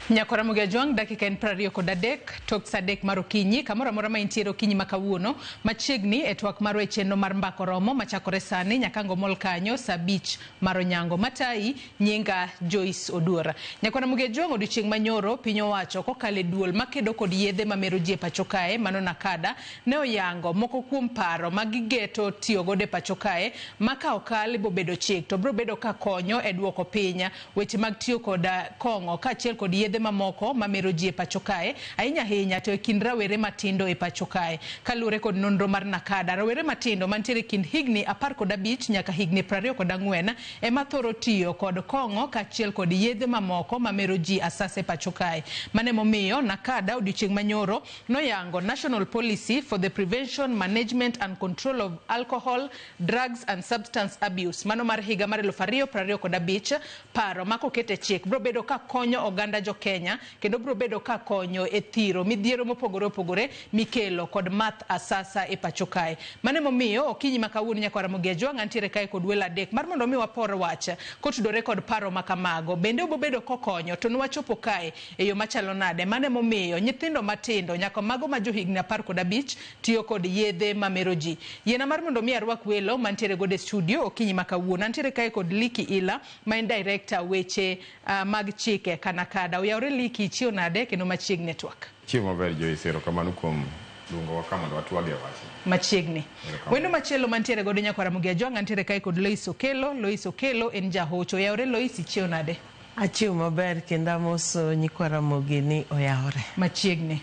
Nyakora Ramogi Ajwang', dakika en 23 tok sa 3 mar okinyi, kamoro amora ma intiere okinyi ma kawuono, machiegni e twak marwa e chenro mar Mbaka Oromo machakore sani nyaka ngomol kanyo sa 5 mar onyango. Matayi nyinga Joyce Oduor. Nyakora Ramogi Ajwang', odiochieng' manyoro piny owacho kokalo e duol makedo kod yedhe mamero ji e pacho kae, mano NACADA, ne oyango moko kuom paro ma gigeto tiyo godo e pacho kae ma ka okal bobedo chik to biro bedo ka konyo e duoko piny weche mag tiyo kod kong'o kaachiel kod yedhe mamoko mamero ji e pacho kae, ahinya ahinya to e kind rawere matindo e pacho kae. Kaluwore kod nonro mar NACADA, rawere matindo mantiere e kind higni 15 nyaka higni 24 ema thoro tiyo kod kong'o kaachiel kod yedhe mamoko mamero ji asasa e pacho kae. Mano emomiyo NACADA odiochieng' manyoro noyango National Policy for the Prevention, Management and Control of Alcohol, Drugs and Substance Abuse mano mar higa mar 2025. Paro ma koket e chik biro bedo ka konyo oganda jo Kenya kendo biro bedo ka konyo e thiro midhiero mopogore opogore mikelo kod math asasa e pacho kae. Mano emomiyo okinyi ma kawuono nyaka Ramogi Ajwang' antiere kae kod welo adek mar mondo mi wapor wach kotudore kod paro ma kamago. Bende obobedo kokonyo to nwachopo kae e yo machalo nade? Mano emomiyo nyithindo matindo nyaka mago ma johigni 15 tiyo kod yedhe mamero ji. Yiena mar mondo mi arwak welo mantiere godo e studio okinyi ma kawuono. Antiere kae kod Liki Ila ma en director weche mag chike KANACADA. Oyawore Liki, ichiew nade kendo machiegni e twak? Chiemo maber Joyce, erokamano kuom luongowa ka mondo watwag e wachni. Machiegni. Wendo machielo mantiere godo nyakwa Ramogi Ajwang' antiere kae kod Lois Okelo. Lois Okelo en jahocho. Oyawore Lois, ichiew nade? Achiew maber kendo amoso nyikwa Ramogi ni oyawore. Machiegni.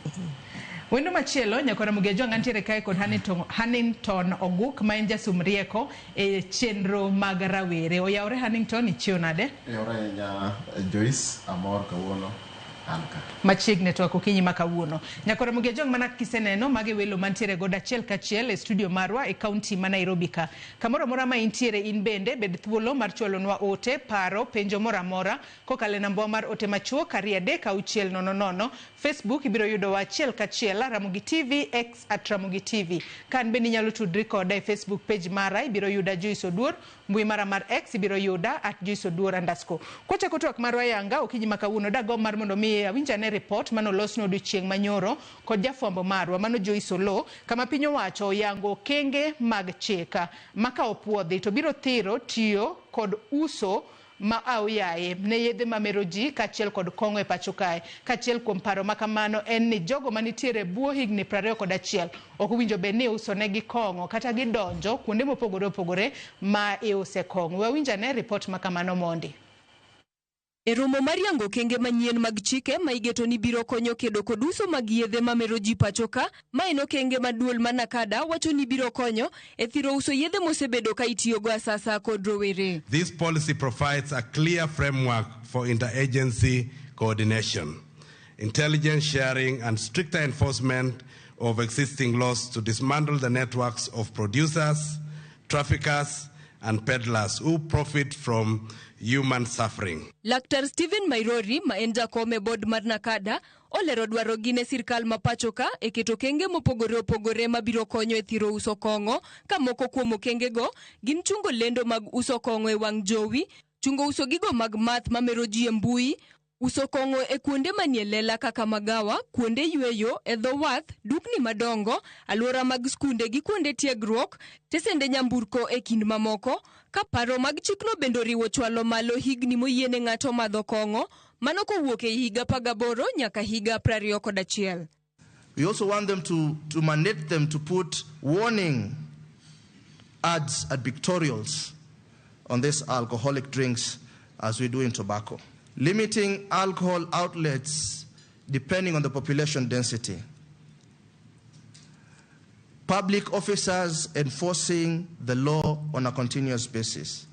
Wendo machielo nyakwa Ramogi Ajwang' antiere kae kod Hannington Oguk ma en jasum rieko e chenro mag rawere. Oyawore Hannington, ichiew nade? Oyawore ahinya Joyce, amor kawuono an ka. Machiegni twak okinyi ma kawuono. Nyakwa Ramogi Ajwang' mana kiseneno mage welo mantiere godo achiel kachiel e studio marwa e kaunti ma Nairobi ka. Kamoro amora ma intiere in bende bed thuolo mar chwalonwa ote, paro, penjo moro amora kokalo e nambwa mar ote machuok 23600. Facebook ibiro yudowa achiel kachiel Ramogi TV, X at Ramogi TV. Ka an bende inyalo tudri koda e Facebook page mara ibiro yuda Joyce Oduor, mbui mara mar X ibiro yuda at Joyce Oduor underscore. Kwachako twak marwa yanga okinyi ma kawuono dagomb mar mondo mi awinj ane report mane olosnwa odiochieng' manyoro kod jafwambo marwa mano Joyce Oloo kama piny owacho oyango okenge mag chik ma ka opuodhi to biro thiro tiyo kod uso ma aoyaye ne yedhe mamero ji kaachiel kod kong'o e pacho kae. Kaachiel kuom paro ma kamano en ni jogo manitiere bwo higni 21 ok owinjo bed ni iuso negi kong'o kata gidonjo kuonde mopogore opogore ma iuse kong'o. Wawinj ane report ma kamano mondi. E romo mar yango okenge manyien mag chike ma igeto ni biro konyo kedo kod uso mag yedhe mamero ji pacho ka, ma en okenge ma duol ma NACADA wacho ni biro konyo e thiro uso yedhe mosebedo ka itiyogo asasa kod rowere. This policy provides a clear framework for interagency coordination, intelligence sharing, and stricter enforcement of existing laws to dismantle the networks of producers, traffickers, and peddlers who profit from human suffering. Laktar Stephen Mairori ma en jakom e board mar NACADA olero dwarogi ne sirkal ma pacho ka e keto okenge mopogore opogore mabiro konyo e thiro uso kong'o, ka moko kuom okengego gin chungo lendo mag uso kong'o e wang' jowi, chungo uso gigo mag math mamero ji e mbui, uso kong'o e kuonde manie lela kaka magawa, kuonde yweyo, e dho wath, dukni madongo, alwora mag skunde gi kuonde tiegruok, tesende nyamburko e kind mamoko, ka paro mag chikno bende oriwo chwalo malo higni moyiene ng'ato madho kong'o, mano kowuok e higa 18 nyaka higa 21. We also want them to mandate them to put warning ads at pictorials on these alcoholic drinks as we do in tobacco. Limiting alcohol outlets depending on the population density. Public officers enforcing the law on a continuous basis.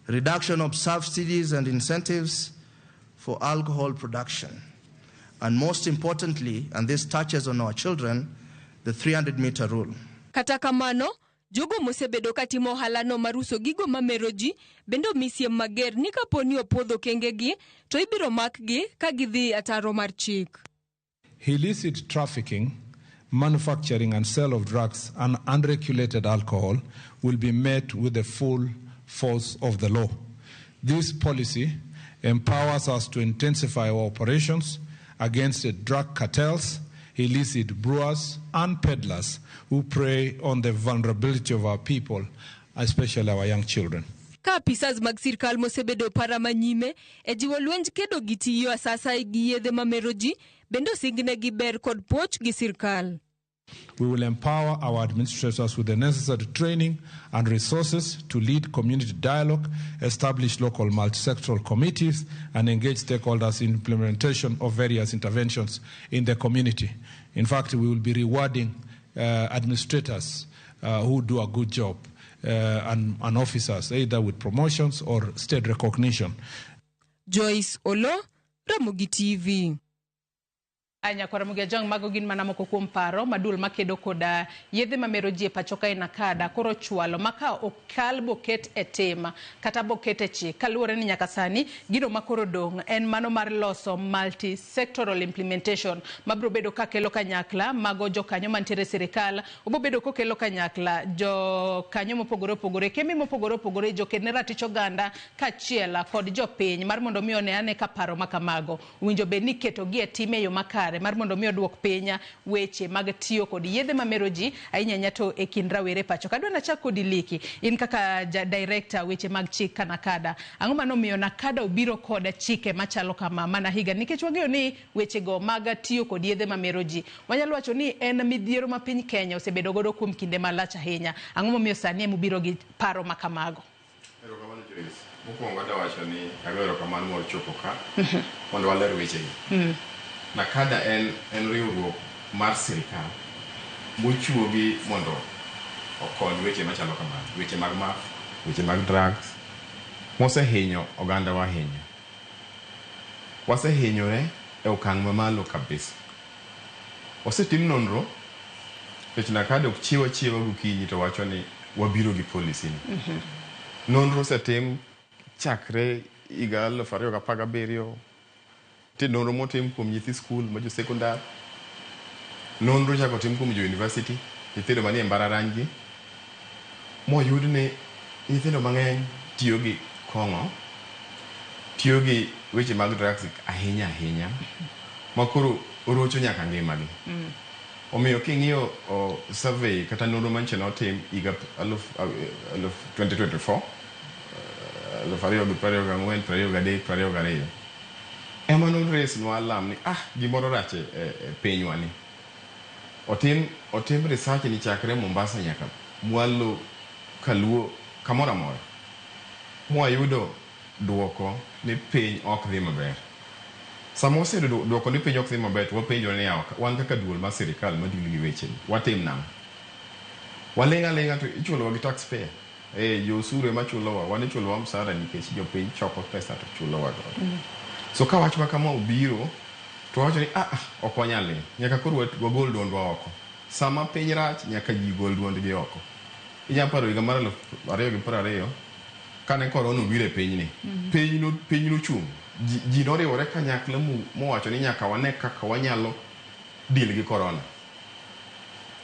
Reduction of subsidies and incentives for alcohol production. And most importantly, and this touches on our children, the 300-meter rule. Kata kamano, jogo mosebedo katimo ohalano mar uso gigo mamero ji bende omi siem mager ni kapo ni opuodh okengegi to ibiro makgi ka gidhi ataro mar chik. Illicit trafficking, manufacturing and sale of drugs and unregulated alcohol will be met with the full force of the law. This policy empowers us to intensify our operations against the drug cartels, illicit brewers, and peddlers who prey on the vulnerability of our people, especially our young children. Ka apisas mag sirkal mosebedo para manyime e jiwo lwenj kedo gi tiyo asasa gi yedhe mamero ji bende osingnegi ber kod puoch gi sirkal. We will empower our administrators with the necessary training and resources to lead community dialogue, establish local multi-sectoral committees, and engage stakeholders in implementation of various interventions in the community. In fact, we will be rewarding administrators who do a good job and officers, either with promotions or state recognition. Joyce Olo, Ramogi TV. Nyakwara Ramogi Ajwang', mago gin mana moko kuom paro ma duol makedo koda yedhe mamero ji e pacho kae NACADA koro chwalo ma ka okal boket e tim kata boket e chik, kaluwore ni nyaka sani gino makoro dong' en mano mar loso multi sectoral implementation mabiro bedo kakelo kanyakla mago jokanyo mantiere e sirikal, obo bedo kokelo kanyakla jokanyo mopogore opogore, kembe mopogore opogore, joked ne ratich oganda kaachiel kod jopiny, mar mondo mi one ane ka paro ma kamago owinjo bed ni iketogi e tim e yo makare mar mondo mi oduok piny weche mag tiyo kod yedhe mamero ji, ahinya ahinya to e kind rawere pacho. Kadwa nachak kodi Liki, in kaka ja director weche mag chik ka NACADA, ang'o manomiyo NACADA obiro kod chike machalo kama mana higa, nikech wang'eyo ni wechego mag tiyo kod yedhe mamero ji wanyalo wacho ni en midhiero ma piny Kenya osebedo godo kuom kinde malach ahinya. Ang'o momiyo sani emubiro gi paro ma kamago? Erokamano, Joyce. Mokwongo adwa wacho ni ago erokamano mar chopo ka mondo waler wechegi. NACADA en riwruok mar sirikal mochuogi mondo okony weche machalo kamano, weche mag math, weche mag drugs mosehinyo ogandawa ahinya. Wasehinyore e okang' mamalo kabisa. Osetim nonro nikech NACADA ok chiw achiewa gokinyi to wacho ni wabiro gi policy ni. Nonro osetim chakre higa 2017. Nitie nonro motim kuom nyithi skul ma jo sekondar. Nonro ochako otim kuom jo university, nyithindo manie mbalariany gi, moyud ni nyithindo mang'eny tiyo gi kong'o, tiyo gi weche mag drugs ahinya ahinya, ma koro orocho nyaka ngimagi. Omiyo king'iyo survey kata nonro manyocha notim higa aluf 2024, 2024, 23, 22, ema no raise nwa alarm ni gimoro rach e pinywa ni. Otim research ni chakre Mombasa nyaka mwalo Kaluo kamoro amora, mwayudo duoko ni piny ok dhi maber. Sama waseyudo duoko ni piny ok dhi maber, to wapenjore ni yawa, wan kaka duol mar sirikal madil gi wechegi, watim nang'o? Waling' aling'a to ichulowa gi taxpayer. Jo osuru ema chulowa, wan ichulowa msara nikech jopiny choko pesa to chulowa godo. So ka wach ma kama obiro, to wawacho ni ok wanyal ling', nyaka koro wagol duondwa oko. Sama piny rach, nyaka ji gol duondgi oko. Inyalo paro higa mar 2020, kane korona obiro e pinyni, piny nochung'. Ji noriwore kanyakla mowacho ni nyaka wane kaka wanyalo deal gi korona.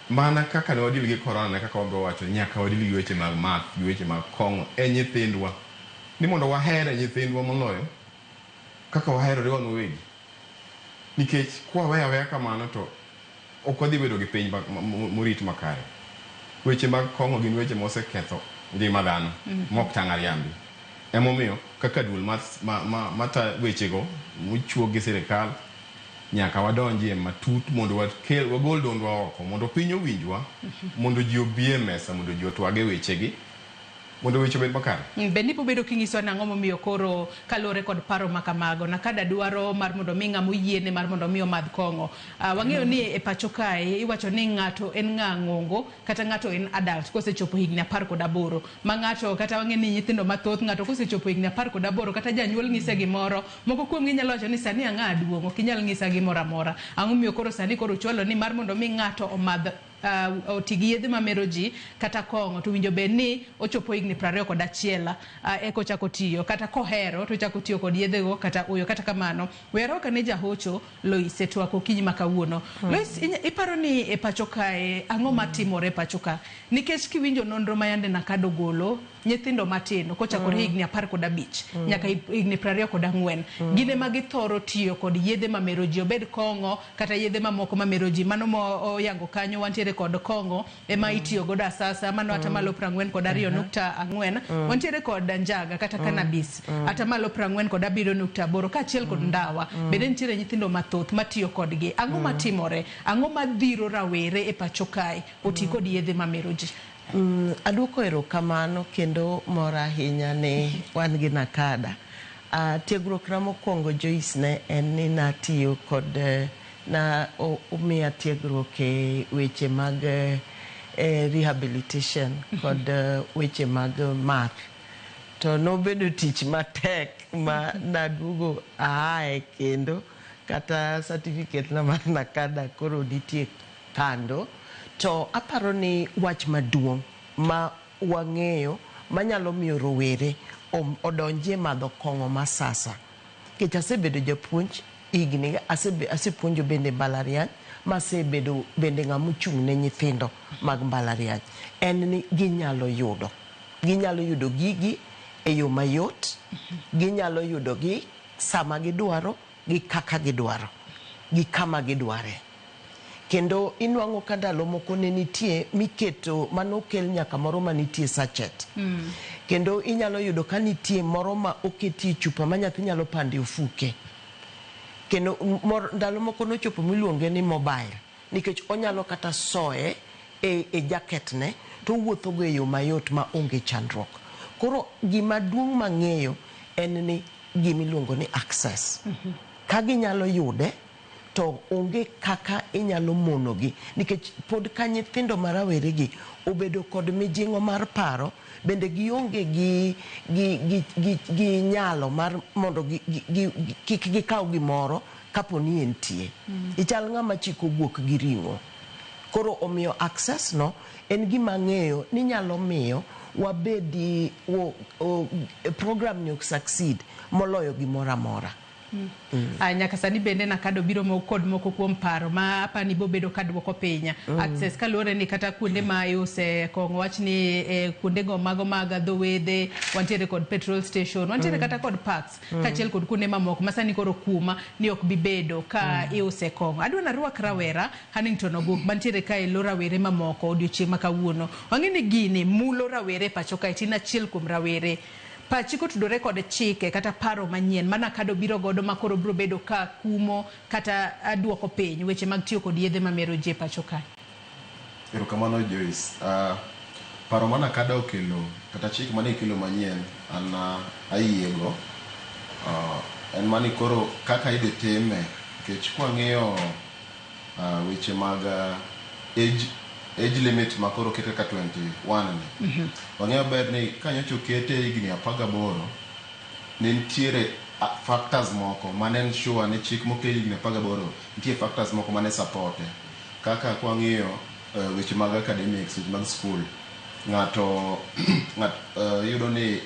Mana kaka ne wadeal gi korona, ne kaka wabiro wacho ni nyaka wadeal gi weche mag math, gi weche mag kong'o e nyithindwa. Ni mondo wahere nyithindwa moloyo kaka waherore wan wawegi. Nikech kwaweyo aweya kamano to ok wadhi bedo gi piny morit makare. Weche mag kong'o gin weche moseketho ngima dhano, mok tang' ariambi. Emomiyo kaka duol mata wechego mochuog gi sirikal, nyaka wadonjie matut mondo wagol duondwa oko, mondo piny owinjwa, mondo ji obi e mesa, mondo ji otwag e wechegi, mondo weche obed makare. Bende ibobedo kinyiso ni ang'o momiyo koro kaluwore kod paro ma kamago NACADA dwaro mar mondo mi ng'ama oyiene mar mondo mi omadh kong'o. Wang'eyo ni e pacho kae iwacho ni ng'ato en ng'a ng'ongo kata ng'ato en adult kosechopo higni 18, ma ng'ato kata wang'e ni nyithindo mathoth ng'ato kosechopo higni 18 kata janyuol ng'ise gimoro, moko kuomgi nyalo wacho ni sani ang'a duong', ok inyal ng'isa gimoro amora. Ang'o momiyo koro sani koro chwalo ni mar mondo mi ng'ato omadh oti gi yedhe mamero ji kata kong'o to winjo bed ni ochopo higni 21 eka ochako tiyo, kata kohero to ochako tiyo kod yedhego kata oyo. Kata kamano we arwak ane jahocho Lois e twak okinyi ma kawuono. Lois, iparo ni e pacho kae ang'o matimore e pacho ka? Nikech kiwinjo nonro ma yande NACADA ogolo, Nyithindo matindo kochakore higni 15 nyaka higni 24 gin ema githoro tiyo kod yedhe mamero ji, obed kong'o kata yedhe mamoko mamero ji. Mano moyango kanyo, wantiere kod kong'o ema itiyo godo asasa, mano 42.4%. Wantiere kod njaga kata cannabis, 47.8%, kaachiel kod ndawa. Bende nitiere nyithindo mathoth matiyo kodgi. Ang'o matimore? Ang'o madhiro rawere e pacho kae oti kod yedhe mamero ji? Aduoko erokamano kendo mor ahinya ni wan gi NACADA. Tiegruok na mokwongo, Joyce, ne en ni natiyo kod na omiya tiegruok e weche mag rehabilitation kod weche mag math. To nobedo tich matek ma naduogo aaye kendo kata certificate na mar NACADA koro nitie kando. To aparo ni wach maduong' ma wang'eyo manyalo miyo rowere odonjie madho kong'o masasa. Nikech asebedo japuonj higni, asepuonjo bende mbalariany, masebedo bende ng'ama ochung' ne nyithindo mag mbalariany. En ni ginyalo yudo gigi e yo mayot, ginyalo yudo gi sama gidwaro, gi kaka gidwaro, gi kama gidware. Kendo inwang'o ka ndalo moko ne nitie miketo manokel nyaka moro manitie sachet. Kendo inyalo yudo ka nitie moro ma oketie chupa ma nyathi nyalo pande ofuke. Kendo ndalo moko nochopo miluonge ni mobile nikech onyalo kata soye e jacket ne to owuotho go e yo mayot ma onge chandruok. Koro gima duong' mang'eyo en ni gimiluongo ni access. Ka ginyalo yude to onge kaka inyalo monogi, nikech pod ka nyithindo ma rawere gi obedo kod mijing'o mar paro, bende gionge gi nyalo mar mondo kik gikaw gimoro kapo ni entie. Ichal ng'ama chiko guok gi ring'o. Koro omiyo access no en gima ang'eyo ni nyalo miyo wabedi program ni ok succeed moloyo gimoro amora. Nyaka sani bende NACADA biro kod moko kuom paro ma apani bobedo ka duoko piny access, kaluwore ni kata kuonde ma iuse kong'o, wach ni kuonde go mago mag dho wedhe, wantiere kod petrol station, wantiere kata kod parks, kaachiel kod kuonde mamoko ma sani koro kuma ni ok bi bedo ka iuse kong'o. Adwa narwak rawera Hannington Oguk mantiere kae lo rawere mamoko odiochieng' ma kawuono. Wang'e ni gini mulo rawere e pacho kae, tin achiel kuom rawere. Pachi kotudore kod chike kata paro manyien ma NACADA biro godo ma koro biro bedo ka kumo kata duoko piny weche mag tiyo kod yedhe mamero ji e pacho kae. Erokamano, Joyce. Paro ma NACADA okelo kata chik mane ikelo manyien an ayiego. En mani koro kaka idhi time, nikech kwang'iyo weche mag age limit ma koro oket kaka 21 ni, wang'eyo maber ni ka nyocha okete higni 18, ne nitiere factors moko mane en sure ni chik mokel higni 18 nitie factors moko mane support e, kaka kwang'iyo weche mag academics, weche mag school, ng'ato ng'at iyudo ni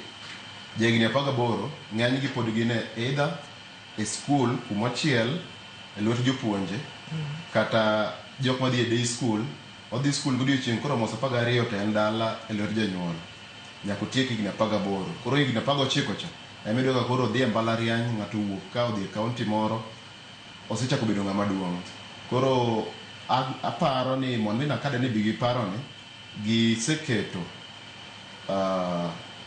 jahigni 18 ng'eny gi pod gin e either e school kumochiel e lwet jopuonje kata jok madhi e day school. Odhi school godiochieng', koromo sa 12 to en dala e lwet jonyuol nyaka otiek higni 18. Koro higni 19 cha ema iyudo ka koro odhi e mbalariany. Ng'ato owuok ka odhi e kaunti moro, osechako bedo ng'ama duong'. Koro aparo ni mondo mi NACADA ni bi gi paro ni giseketo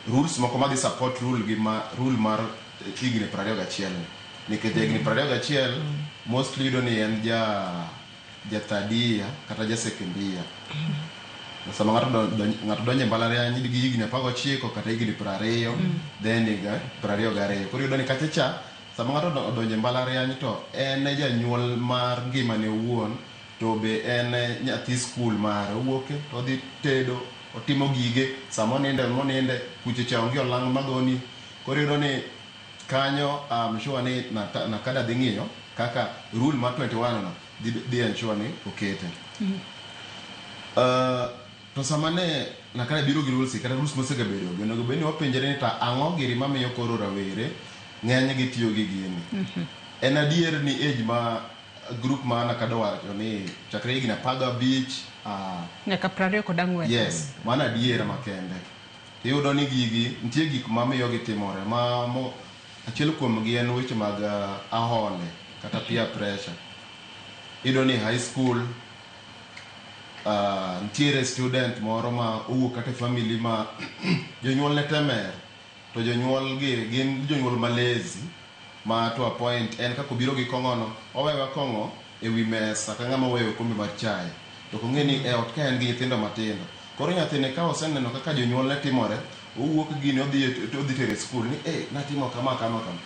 rules moko madhi support rule gi ma rule mar higni 21 ni, nikech higni 21 mostly iyudo ni en ja third year kata ja second year. Sama ng'ato donjo e mbalariany gi higni 19 kata higni 20, then higa 22, koro iyudo ni kacha cha sama ng'ato odonjo e mbalariany to en e janyuol mar ngimane owuon, to be en e nyathi skul mare, owuok to odhi tedo, otimo gige, sama oninde moninde kuche cha onge olang' magoni. Koro iyudo ni kanyo I'm sure ni NACADA dhi ng'iyo kaka rule mar 21 no dhi ensure ni okete. To sama ne NACADA biro gi rules kata rules mosegabedo gi, onego bed ni wapenjre ni to ang'o giri mamiyo koro rawere ng'eny gi tiyo gi gini. En adier ni age ma group ma NACADA wacho ni chakre higni 15 nyaka 24. Yes, mano adiera makende. Iyudo ni gigi nitie gik mamiyo gitimore ma mo, achiel kuomgi en weche mag ahole kata peer pressure. Iyudo ni high school nitiere student moro ma owuok kata e family ma jonyuol ne temer to jonyuol gi gin jonyuol ma lazy ma to a point en kaka obiro gi kong'ono owewa kong'o ewi mesa ka ng'ama oweyo okombe mar chae to ok ong'e ni e ot ka en gi nyithindo matindo koro nyathine ka oseneno kaka jonyuol ne timore owuok gini odhi odhi tere e skul ni eh natimo kama kama kama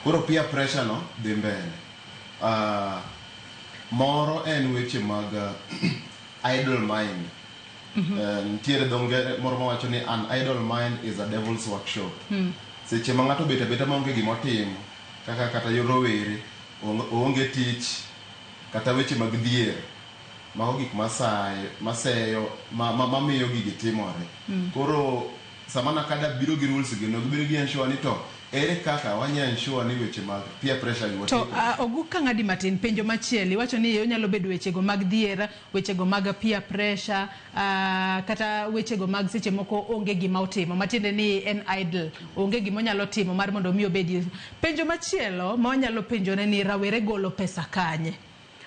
koro peer pressure no dhi mbele. Moro en weche mag idle mind. Nitiere dho ngere moro mawacho ni an idle mind is a devil's workshop. Seche ma ng'ato obet abeta maonge gimotimo kaka kata rowere oonge tich kata weche mag dhier mago gik masayo maseyo mamiyo gigi timore. Koro sama NACADA biro gi rules gi no gibiro gi ensure ni to ere kaka wanya ensure ni weche mag peer pressure gi To oguk ka ng'adi matin penjo machielo iwacho ni onyalo bedo wechego mag dhier, wechego mag peer pressure, kata wechego mag seche moko onge gima otimo matiende ni en idle, onge gima onyalo timo mar mondo mi obedi. Penjo machielo ma wanyalo penjore ni rawere golo pesa kanye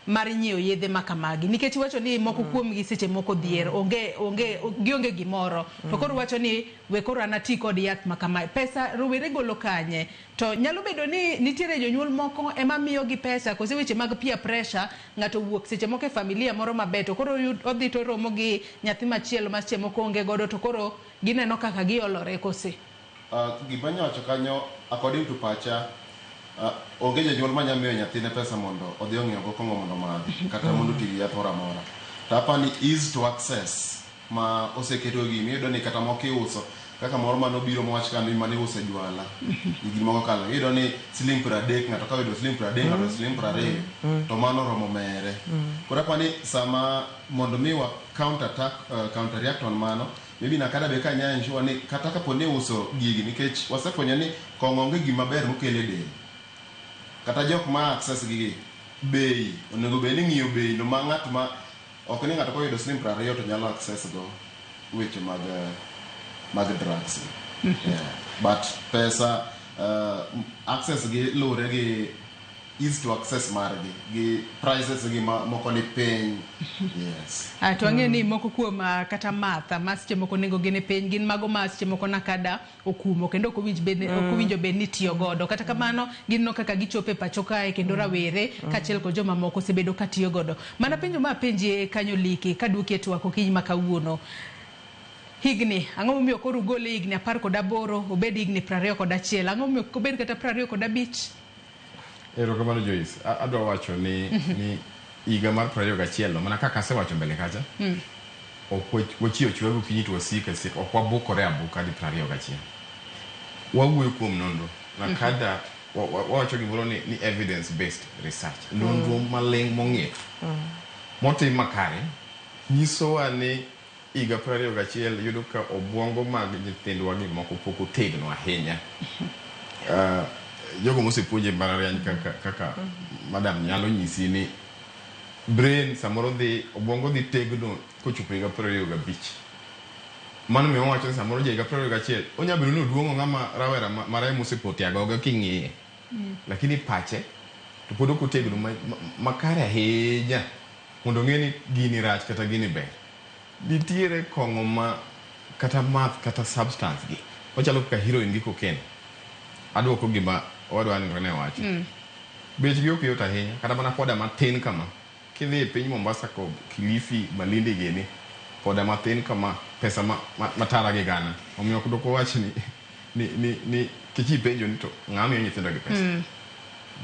mar nyiewo yedhe ma kamagi nikech iwacho ni moko kuomgi seche moko dhier onge onge gionge gimoro to koro wacho ni we koro an ati kod yath ma kamae pesa rowere golo kanye to nyalo bedo ni nitiere jonyuol moko ema miyogi pesa kose weche mag peer pressure ng'ato wuok seche moko e familia moro maber to koro odhi to romo gi nyathi machielo ma seche moko onge godo to koro gineno kaka giolore kose. Gima nyawacho kanyo according to pacha onge janyuol manya miyo nyathine pesa mondo odhi ong'iew go kong'o mondo omadhi kata mondo oti gi yath moro amora. To apani easy to access ma oseketo gini iyudo ni kata moko iuso kaka moro manobiro mowach ka ni mane iuso e jwala higni moko okalo iyudo ni siling 30 ng'ato ka oyudo siling 30 ng'ato siling 20 to mano oromo mere. Koro apani sama mondo mi wa counter attack counter react on mano maybe NACADA be ka nya ensure ni kata kapo ni iuso gigi nikech wasefwenyo ni kong'o onge gima ber mokelo e del kata jok ma access gigi bei onego bed ni ng'iyo bei no ma ng'at ma ok ni ng'ato koyudo siling 20 to nyalo access go weche mag mag drugs yeah. But pesa access gi luwore gi easy to access margi gi prices gi ma moko ni piny yes. To ang'eyo ni moko kuom kata math ma seche moko nengo gi ni piny gin mago ma seche moko NACADA okumo kendo ok owinj bed ok owinjo bed ni itiyo godo kata kamano gineno kaka gichopo e pacho kae kendo rawere kaachiel kod joma moko osebedo ka tiyo godo. Mana penjo ma apenji kanyo Liki kaduoki e twak okinyi ma kawuono. Higni, ang'o momiyo koro ugole higni 18 obed higni 21? Ang'o momiyo ok obed kata 25? Erokamano Joyce. Adwa wacho ni higa mar 21 no mana kaka asewacho mbele kacha ok wachiew achiewa gokinyi to wasiko asika ok wabukore abuka di 21. Wawuoyo kuom nonro. NACADA wawacho gimoro ni evidence based research. Nonro maling' mong'ith motim makare nyisowa ni higa 21 yudo ka obwongo mag nyithindwa gi moko pok otegno ahinya. Jogo mosepuonje e mbalariany kaka madam nyalo nyisi ni brain samoro dhi obwongo dhi tegno kochopo higa 25. Mano miyo wawacho ni samoro ja higa 21 onya bedo ni oduong'o ng'ama rawera mare mosepoto e agoga king'iye. Lakini pache to pod ok otegno makare ahinya mondo ong'e ni gini rach kata gini ber. Nitiere kong'o ma kata math kata substance gi machalo kaka heroin gi cocaine. Aduoko gima owadwa ne wacho. Bechgi ok yot ahinya kata mana poda matin kama. Kidhi e piny Mombasa ko Kilifi, Malindi gini, poda matin kama pesa matara gi gana. Omiyo ok dok wawach ni kech ipenjo ni to ng'ama miyo nyithindo gi pesa.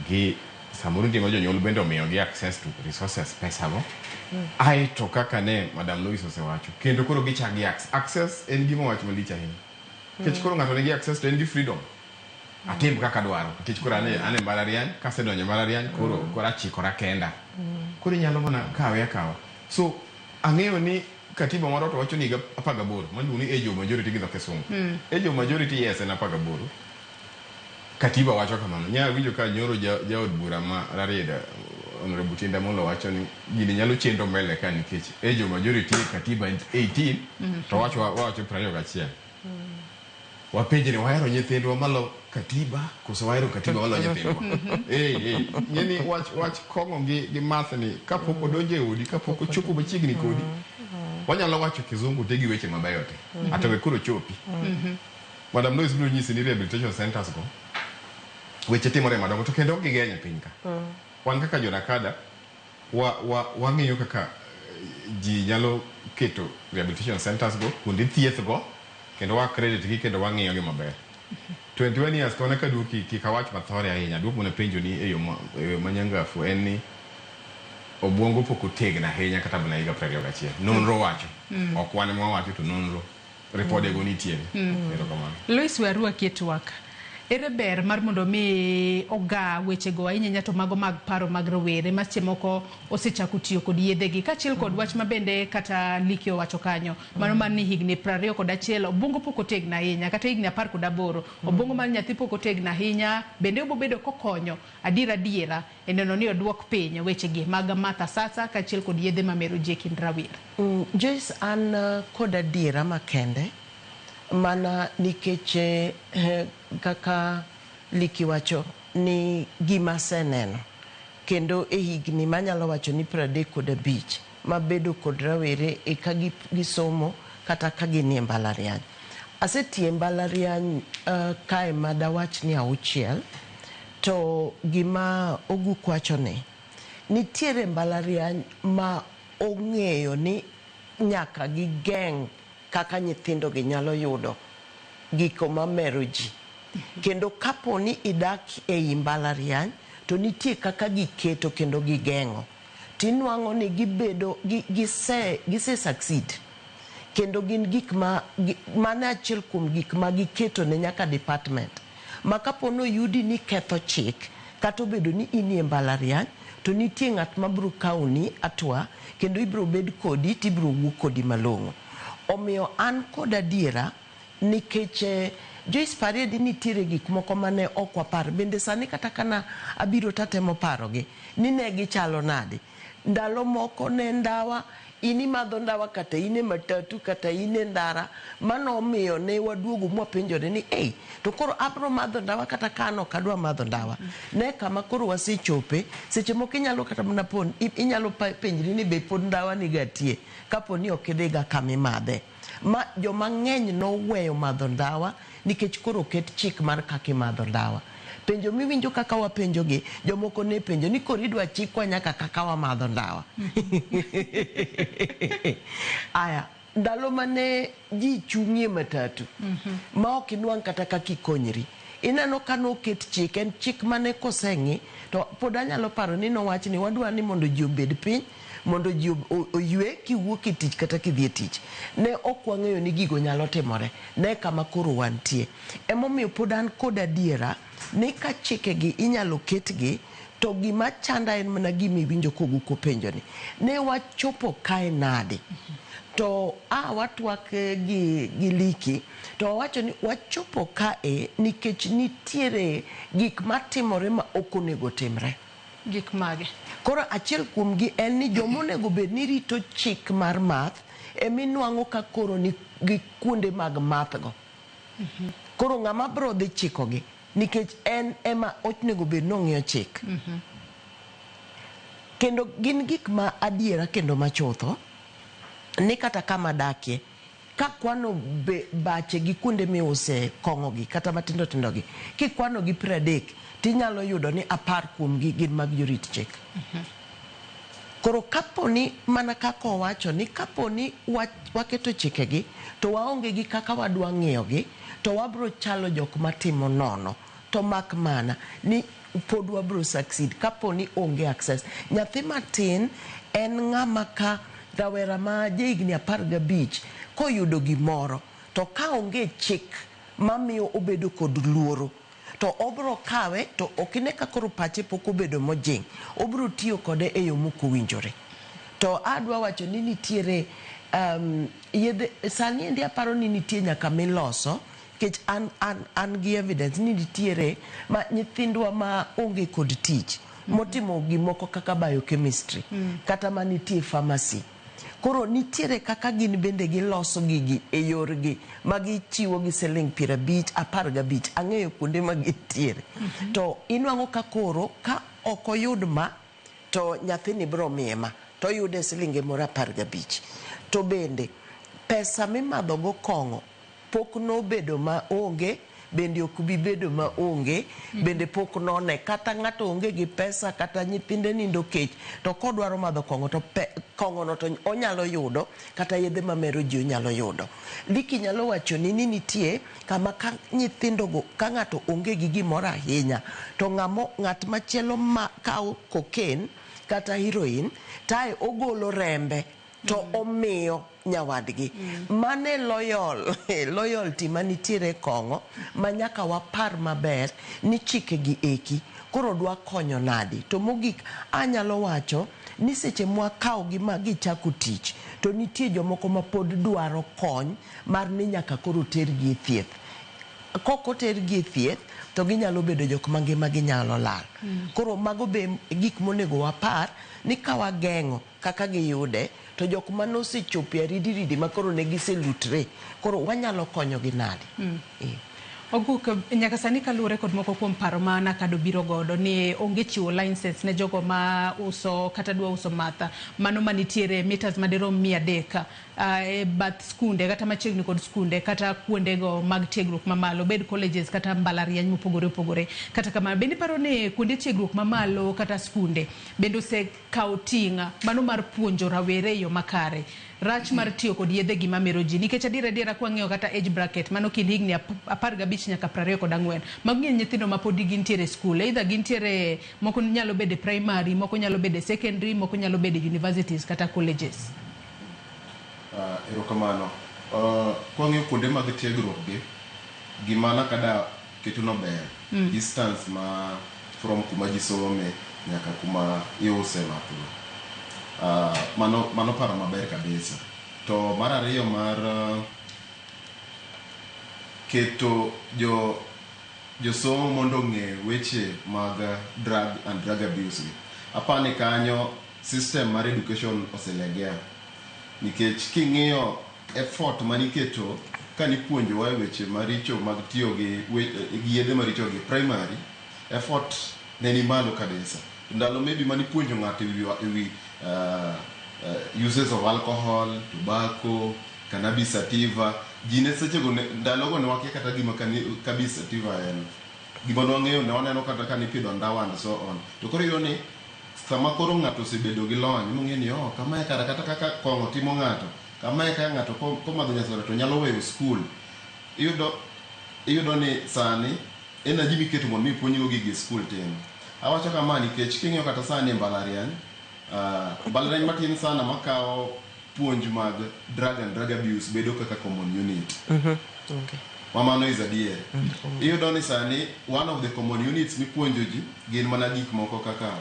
Gi samoro nitie ma jonyuol bende omiyo gi access to resources pesa go. Aeto kaka ne Madam Lois osewacho kendo koro gichak gi access en gima wach malich ahinya. Nikech koro ng'ato nigi access to en gi freedom. Atim kaka adwaro nikech koro an e mbalariany kasedonjo e mbalariany koro achikora kenda. Koro inyalo mana kawe akawa. So ang'eyo ni katiba moro to wacho ni higa 18 maluongo ni age of majority gi dho kisungu. Age of majority yes en 18. Katiba wacho kamano. Nya winjo ka nyoro jaod bura ma Rarieda Honorable Tinda Molo wacho ni gini nyalo chendo mbele ka nikech age of majority e katiba en 18 to wacho 21. Wapenje ni wahero nyithindwa malo katiba koso wahero katiba malo nyithindwa? Ng'eni wach kong'o gi math ni kapok odonjo e odi, kapok ochopo machiegni kodi, wanyalo wacho kizungu te gi weche mabeyo te, ata we koro chopi. Madam Lois biro nyisi ni rehabilitation centers go weche timore madongo to kendo ok gigeny e piny ka. Wan kaka jonakada wang'iyo kaka ji nyalo keto rehabilitation centers go, kuonde thieth go, kendo wa credit gi kendo wang'iyo gi maber. 21 years kona ka duoki kik awach mathore ahinya, duok mana penjo ni e yo manyangafu en ni obwongo pok otegno ahinya kata mana higa 21. Nonro wacho. Ok wan ema wawacho to nonro. Ripode go nitiere. Erokamano. Lois, we arwaki e twak. Ere ber mar mondo mi oga wechego ahinya to mago mag paro mag rowere ma seche moko osechako tiyo kod yedhegi, kaachiel kod wach ma bende kata Liki owacho kanyo, mano mar ni higni 21 obwongo pok otegno ahinya, kata higni 18 obwongo mar nyathi pok otegno ahinya, bende obo bedo kokonyo adiera e neno ni oduok piny wechegi mag math asasa kaachiel kod yedhe mamero ji e kind rawere. Joyce, an kod adiera makende mana nikech kaka Liki wacho ni gima aseneno kendo e higni manyalo wacho ni 35 mabedo kod rawere e ka gisomo kata ka ginie mbalariany. Asetiyo e mbalariany kae madawach ni 6, to gima Oguk wacho ni nitiere mbalariany ma ong'eyo ni nyaka gigeng' kaka nyithindo gi nyalo yudo giko mamero ji. Kendo kapo ni idak ei mbalariany to nitie kaka giketo kendo gigeng'o. Tinwang'o ni gibedo gise succeed. Kendo gin gik ma mano achiel kuom gik ma giketo ne nyaka department. Ma kapo ni oyudi ni ketho chik kata obedo ni inie mbalariany to nitie ng'at mabiro kawoni atwa kendo ibiro bed kodi tibiro wuo kodi malong'o. Omiyo an kod adiera nikech Joyce Paredi nitiere gik moko mane ok wapar. Bende sani kata kana abiro tatemo parogi ni ne gichalo nade. Ndalo moko ne ndawa, in imadho ndawa kata in e matatu kata in e ndara, mano omiyo ne waduogo mwapenjore ni ei, to koro abro madho ndawa kata ka an ok adwa madho ndawa. Ne kama koro wasechope, seche moko inyalo kata mana pon, inyalo penjri ni be pod ndawa niga tie, kapo ni ok idhiga kama imadhe. Ma joma ng'eny noweyo madho ndawa nikech koro oket chik mar kaka imadho ndawa. Penjo miwinjo kaka wapenjogi, jomoko ne penjo ni koro idwa chikwa nyaka kaka wamadho ndawa. Aya, ndalo mane ji chung'ie matatu, ma ok inwang' kata kaka ikonyri. Ineno ka noket chik, en chik mane koseng'i, to pod anyalo paro ni nowach ni wadwa ni mondo ji obed piny, mondo ji oywe kiwuok e tich kata kidhi e tich. Ne ok wang'eyo ni gigo nyalo timore, ne kama koro wantie. Emomiyo pod an kod adiera ni ka chikegi inyalo ketgi, to gima chanda en mana gima iwinjo kowuok openjo ni, ne wachopo kae nade? To watwak gi Liki, to wawacho ni wachopo kae nikech nitiere gik matimore ma ok onego timre. Gik mage? Koro achiel kuomgi en ni joma onego bed ni rito chik mar math eminwang'o ka koro ni gi kuonde mag math go. Koro ng'ama biro dhi chikogi nikech en ema onego bed ni ong'iyo chik. Kendo gin gik ma adiera kendo machutho ni kata kama dakie ka kwano bache gi kuonde miuse kong'o gi kata matindo tindo gi kikwano gi 30 tinyalo yudo ni 10 kuomgi gin mag jorit chik. Koro kapo ni mana kaka owacho ni kapo ni waketo chikegi to waonge gi kaka wadwa ng'iyogi to wabro chalo jok matimo nono to mak mana ni pod wabro succeed kapo ni onge access. Nyathi matin en ng'ama ka rawera ma jahigni 15 koyudo gimoro to ka onge chik mamiyo obedo kod luoro to obro kawe to ok ine ka koro pache pok obedo mojing', obro tiyo kode e yo mokowinjore. To adwa wacho ni nitiere yedhe sani endi aparo ni nitie nyaka miloso nikech an gi evidence ni nitiere ma nyithindwa ma onge kod tich motimo gimoko kaka biochemistry kata manitie pharmacy. Koro nitiere kaka gin bende giloso gigi e yorgi ma gichiwo gi siling 50, 15. Ang'eyo kuonde ma gintiere. To inwang'o ka koro ka ok oyud ma to nyathini biro miye ma to oyude silinge moro 15. To bende pesa mimadho go kong'o pok nobedo ma onge, bende ok bi bedo ma onge, bende pok none. Kata ng'ato onge gi pesa, kata nyithinde nindo kech, to kodwaro madho kong'o to kong'o no to onyalo yudo, kata yedhe mamero ji onyalo yudo. Liki nyalo wacho ni nitie kama ka nyithindo go, ka ng'ato onge gi gimoro ahinya, to ng'at machielo ma kawo cocaine kata heroin, tae ogolo rembe to omiyo nyawadgi. Mane loyalty manitiere kong'o ma nyaka wapar maber ni chike gi eki koro dwa konyo nadi. To mogik anyalo wacho ni seche mwakawo gi ma gichako tich to nitie jomoko ma pod dwaro kony mar ni nyaka koro tergi e thieth. Kok otergi e thieth to ginyalo bedo jok ma ngima gi nyalo lal. Koro mago be gik monego wapar ni ka wageng'o kaka giyude to jok manosechopo e aridiridi ma koro ne giselutre koro wanyalo konyogi nade. Oguk, nyaka sani kaluwore kod moko kuom paro ma NACADA biro godo ni onge chiwo license ne jogo ma uso kata dwa uso matha mano manitiere meters madirom 300 e bath skunde kata machiegni kod skunde kata kuondego mag tiegruok mamalo, bed colleges kata mbalariany mopogore opogore. Kata kamano, bende iparo ni kuonde tiegruok mamalo kata skunde bende osekawo ting' mano mar puonjo rawere e yo makare rach mar tiyo kod yedhe gi mamero ji, nikech adier adiera kwang'iyo kata age bracket mano kind higni 15 nyaka 24, mago gin nyithindo ma podi gintiere e skul, either gintiere, moko nyalo bedo e primary, moko nyalo bedo e secondary, moko nyalo bedo e universities kata colleges. Erokamano. Kwang'iyo kuonde mag tiegruok gi, gima NACADA ketono ber. Distance ma from kuma ji some nyaka kuma iuse math go. Mano paro maber kabisa. To mar ariyo mar keto josomo mondo ong'e weche mag drug and drug abuse gi. Apani kanyo system mar education oselegea. Nikech king'iyo effort maniketo kanipuonjowa e weche maricho mag tiyo gi yedhe maricho gi primary, effort ne ni malo kabisa. Ndalo maybe manipuonjo ng'ato ewi uses of alcohol, tobacco, cannabis sativa, ji ne sechego ndalogo ne wakia kata gima cannabis sativa en. Gima ne wang'eyo ne waneno kata ka nipidho ndawa and so on. To koro iyudo ni sama koro ng'ato osebedo gi lony mong'e ni oh, kamae kara kata kaka kong'o timo ng'ato, kamae kaka ng'ato komadho nyasore to nyalo weyo skul. Iyudo ni sani energy miketo mondo mi ipuonjgo gigi e skul tin. Awacho kama nikech king'iyo kata sani e mbalariany, mbalariany matin sana makawo puonj mag drug and drug abuse bedo kaka common unit. Ma mano is adier. Iyudo ni sani one of the common units mipuonjo ji gin mana gik moko kaka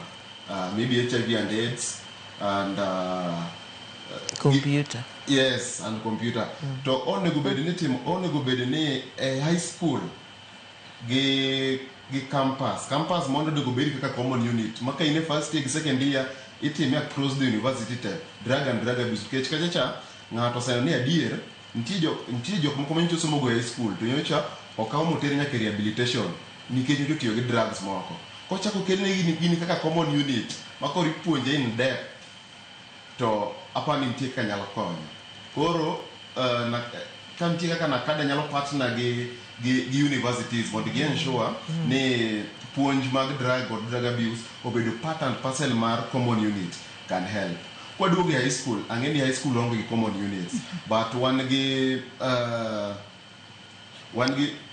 maybe HIV and AIDS and Computer. Yes, and computer. To onego bed ni timo onego bed ni e high school gi campus mondo onego bed kaka common unit ma ka in e first year gi second year itime across the university te drug and drug abuse, nikech kacha cha ng'ato oseneno ni adier nitie jok moko manyocha osomo go e high school to nyocha okaw moter nyaka e rehabilitation nikech nyocha otiyo gi drugs moko. Kochako kelne gini kaka common unit ma koro ipuonje in depth, to apani nitie kaka nyalo konyo. Koro ka nitie kaka NACADA nyalo partner gi universities mondo gi ensure ni puonj mag drug kod drug abuse obedo part and parcel mar common unit can help. Kwaduogo e high school, ang'e ni high school onge gi common units, but wan gi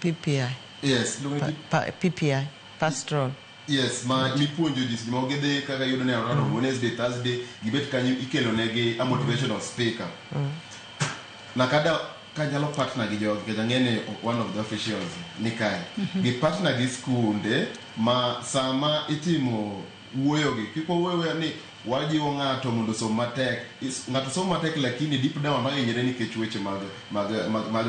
PPI. Yes, iluongo ni PPI, pastoral. Yes, ma mipuonjo ji seche moko gidhi kaka iyudo ni around Wednesday, Thursday gibet kanyo ikelo negi a motivational speaker. NACADA ka nyalo partner gi jogi, nikech ang'e ni one of the officials ni kae, gi partner gi skunde ma sama itimo wuoyo gi kik wawuoyo ni wajiwo ng'ato mondo osom matek. Ng'ato somo matek lakini deep down ohinyre nikech weche mag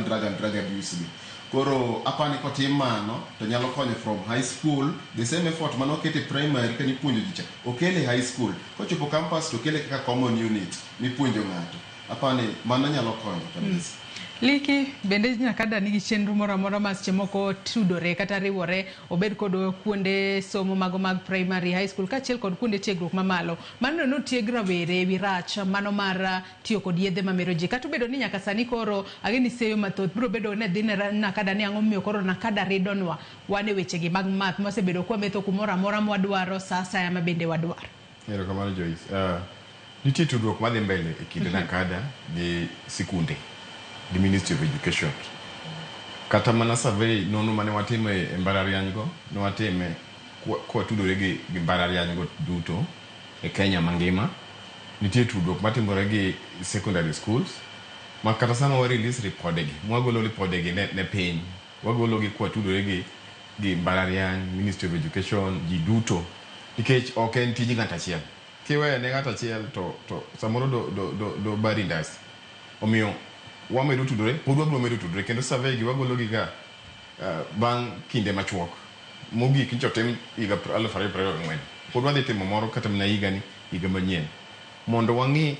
drug and drug abuse gi. Koro apani kotim mano to nyalo konyo from high school, the same effort mane oket e primary ka nipuonjo ji cha okele e high school, kochopo campus to okele kaka common unit mipuonjo ng'ato. Apani mano nyalo konyo kabisa. Liki, bende NACADA nigi chenro moro amora ma seche moko tudore kata riwore obed kod kuonde somo mago mag primary, high school kaachiel kod kuonde tiegruok mamalo mano notieg rawere ewi rach mano mar tiyo kod yedhe mamero ji kata obedo ni nyaka sani koro ageni seyo mathoth biro bedo ne dhi ne NACADA ni ang'o momiyo koro NACADA ridonwa wan e wechegi mag math mwasebedo kwametho kumoro amora mwadwaro sa asaya ma bende wadwaro. Erokamano Joyce. Nitie tudruok madhi mbele e kind NACADA gi sikunde gi Ministry of Education. Kata mana survey nonro mane watimo e mbalariany go, ne watime kwatudore gi mbalariany go duto e Kenya mangima. Nitie tudruok matimore gi secondary schools ma kata sama wa release ripodegi, mwagolo ripodegi ne piny, wagolo gi kwatudore gi mbalariany, Ministry of Education, ji duto, nikech ok en tij ng'ato achiel. Kiweyo ne ng'ato achiel to samoro do bari ndasi. Omiyo wamedo tudore, pod wabiro medo tudore kendo survey gi wagolo gi ga bang' kinde machuok. Mogik nyocha otim higa 2024. Pod wadhi timo moro kata mana higani, higa manyien. Mondo wang'i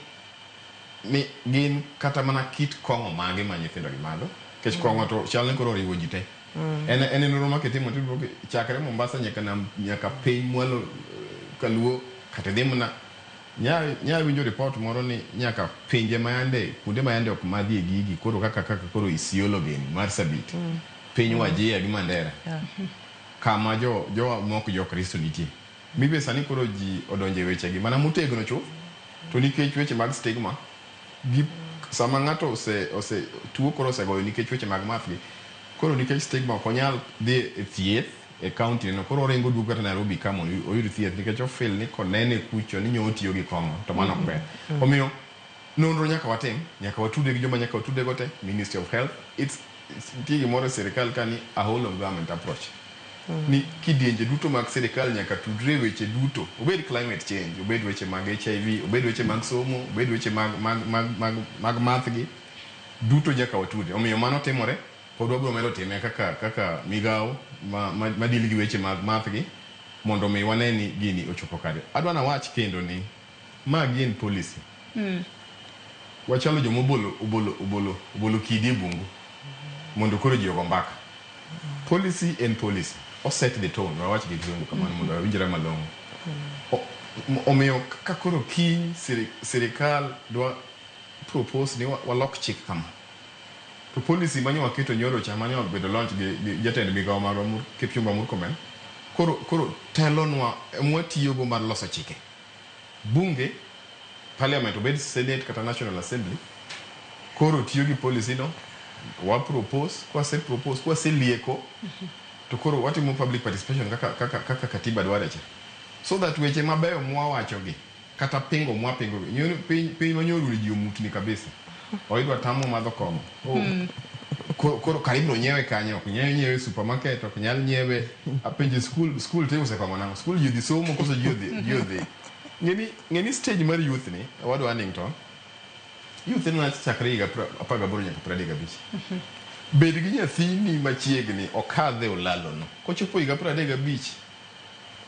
ni gin kata mana kit kong'o mage ma nyithindo gi madho. Nikech kong'o to chal ni koro oriwo ji te. En nonro ma kitimo tiyudo chakre Mombasa nyaka nam, nyaka piny mwalo kaluo kata idhi mana nya winjo report moro ni nyaka pinje mayande kuonde mayande ok madhie gigi koro kaka koro Isiolo gini Marsabit piny Wajir gi Mandera kama jo mok jo Kristo nitie mibe sani koro ji odonje weche gi mana motegno chuth to nikech weche mag stigma gi sama ng'ato ose tuo koro osegoyo nikech weche mag math gi koro nikech stigma ok onyal dhi e thieth e county no koro oringo duogo kata Nairobi ka mondo oyud thieth nikech ofil ni konene kucho ni nyo otiyo gi kong'o to mano ok ber. Omiyo nonro nyaka watim, nyaka watude gi joma nyaka watude go te, Ministry of Health. It's nitie gimoro e sirikal ka ni a whole of government approach. Ni kidienje duto mag sirikal nyaka tudre weche duto, obed climate change, obed weche mag HIV, obed weche mag somo, obed weche mag math gi duto nyaka watude. Omiyo mano timore, pod wabiro medo time kaka migawo ma deal gi weche mag math gi mondo mi wane ni gini ochopo kare. Adwa nawach kendo ni ma gin policy. Wachalo joma obolo kidi e bungu mondo koro ji ogo mbaka. Policy en policy. O set the tone. Wawach gi kizungu kamano mondo wawinjre malong'o. Omiyo ka koro kiny sirikal dwa propose ni walok chik kama. To policy mane waketo nyoro cha mane obedo launch gi jatend migawo marwa Kipchumba Murkomen koro telonwa mwatiyogo mar loso chike. Bunge, parliament, obed Senate kata National Assembly, koro tiyo gi policy no, wa propose, kwase propose, kwase lieko, to koro watimo public participation kaka katiba dware cha. So that weche mabeyo mwawacho gi, kata pingo mwapingo gi, piny manyoro ji omutni kabisa. Oidwa tamo madho kong'o. Koro karibu nyiewe kanyo, ok nyiewe nyiewe supermarket, ok nyal nyiewe apenje school te use kong'o nang'o. School ji dhi somo koso ji odhi. Ng'eni stage mar youth ni, wadwa Annington. Youth ni chakre higa 18 nyaka 35. Bed gi nyathini machiegni okadhe olalo no. Kochopo higa 35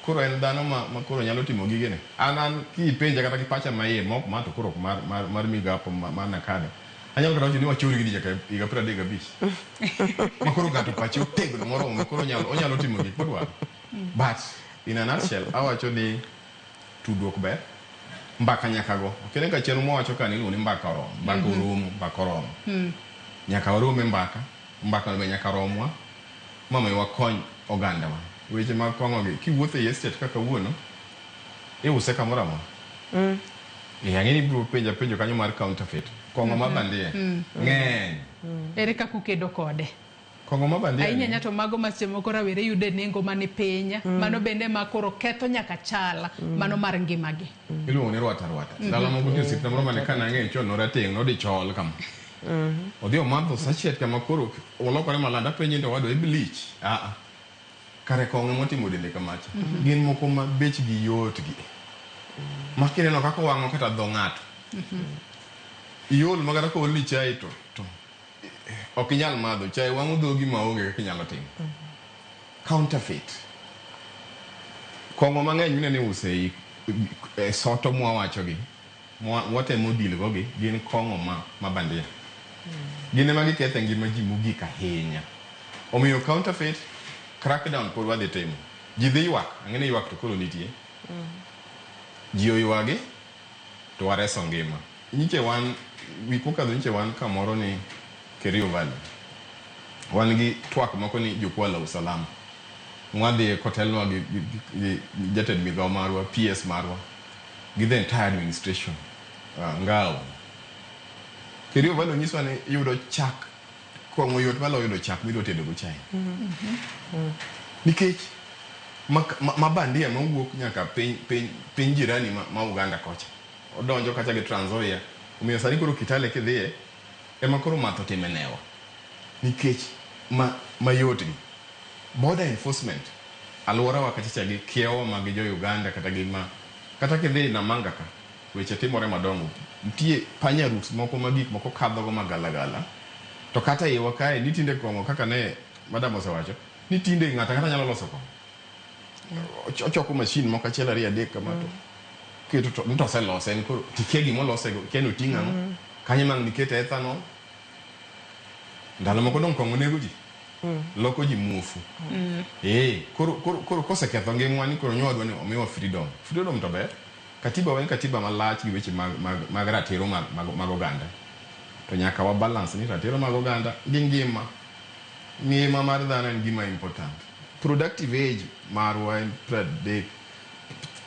koro en dhano ma koro nyalo timo gigene. An kipenja kata gi pacha ma iye mok ma to koro mar migapo mar NACADA. Anyalo kata wacho ni wachori gi nyaka higa 35. Ma koro ng'ato pache otegno moromo ma koro onyalo timo gik modwaro. But in a nutshell awacho ni tudruok ber, mbaka nyaka go. Ok en ka chenro mwawacho ka ni iluongo ni mbaka oromo, mbaka oromo, mbaka oromo. Nyaka warom e mbaka, mbaka be nyaka romwa ma mi wakony ogandawa. Weche mag kong'o gi, kiwuotho e estate kaka kawuono, iuse kamoro amora. Ang'e ni ibiro penja penjo kanyo mar counterfeit. Kong'o ma bandia. Ng'eny. Ere kaka ukedo kode? Kong'o ma bandia. Ahinya ahinya to mago ma seche moko rawere yude nengo mani piny, mano bende ma koro ketho nyaka chala, mano mar ngimagi. Iluongo ni rwata rwata. Ndalo moko nitie osiepna moro mane ka nang'eyo chon norateng', nodhi chol kama. Odhi omadho sachet kama koro olokore malanda apenje ni to owadwa i bleach. Kare kong'o motimo dende kamacha. Gin moko ma bechgi yot gi. Ma kineno kaka owang'o kata dho ng'ato. Iol ma kata koolni chai to Ok inyal madho chae, wang'o dhogi maonge kaka inyalo timo. Counterfeit. Kong'o mang'eny mineno iuso ei e soto mwawachogi, mwatemo deal go gi, gin kong'o ma bandia. Gin ema giketho e ngima ji mogik ahinya. Omiyo counterfeit, crackdown pod wadhi timo. Ji dhi ywak, ang'e ni ywak to koro nitie. Ji oywagi to wareso ngima. Nyiche wan, wik mokadho nyiche wan kamoro ni Kerio Valley. Wan gi twak moko ni jukwaa la usalama. Mwadhi kotelnwa gi jatend migao marwa, PS marwa, gi the entire administration. Ngao. Kerio Valley onyiswa ni yudo chak, kong'o yot maloyo yudo chak midwa tedo go chai. Nikech ma bandia mawuok nyaka piny jirani ma Uganda kocha. Odonjo kacha gi Trans Nzoia. Omiyo sani koro Kitale kidhiye, ema koro matho time newa. Nikech mayot gi. Border enforcement, alworawa kacha cha gi kiewo mag jo Uganda kata gi ma, kata kidhi Namanga ka, weche timore madongo. Nitie panya routes moko ma gik moko kadho go magalagala. To kata iwa kae, ni tinde kong'o kaka ne madam osewacho, ni tinde ng'ato ang'ata nyalo loso kong'o. Ochoko machine moko achiel ariyo adek kama to keto to to oselose en koro tikia gima olose go, kia ni oting'o ang'o. Kanyo ema ang' nikete ethanol. Ndalo moko dong' kong'o nego ji. Loko ji muofu. Koro koseketho ngimawa ni koro nyowadwa ni omiwa freedom. Freedom to ber. Katiba wa en katiba malach gi weche mag ratiro mag oganda. To nyaka wa balance ni ratiro mag oganda gi ngima. Ngima mar dhano en gima important. Productive age marwa en 30,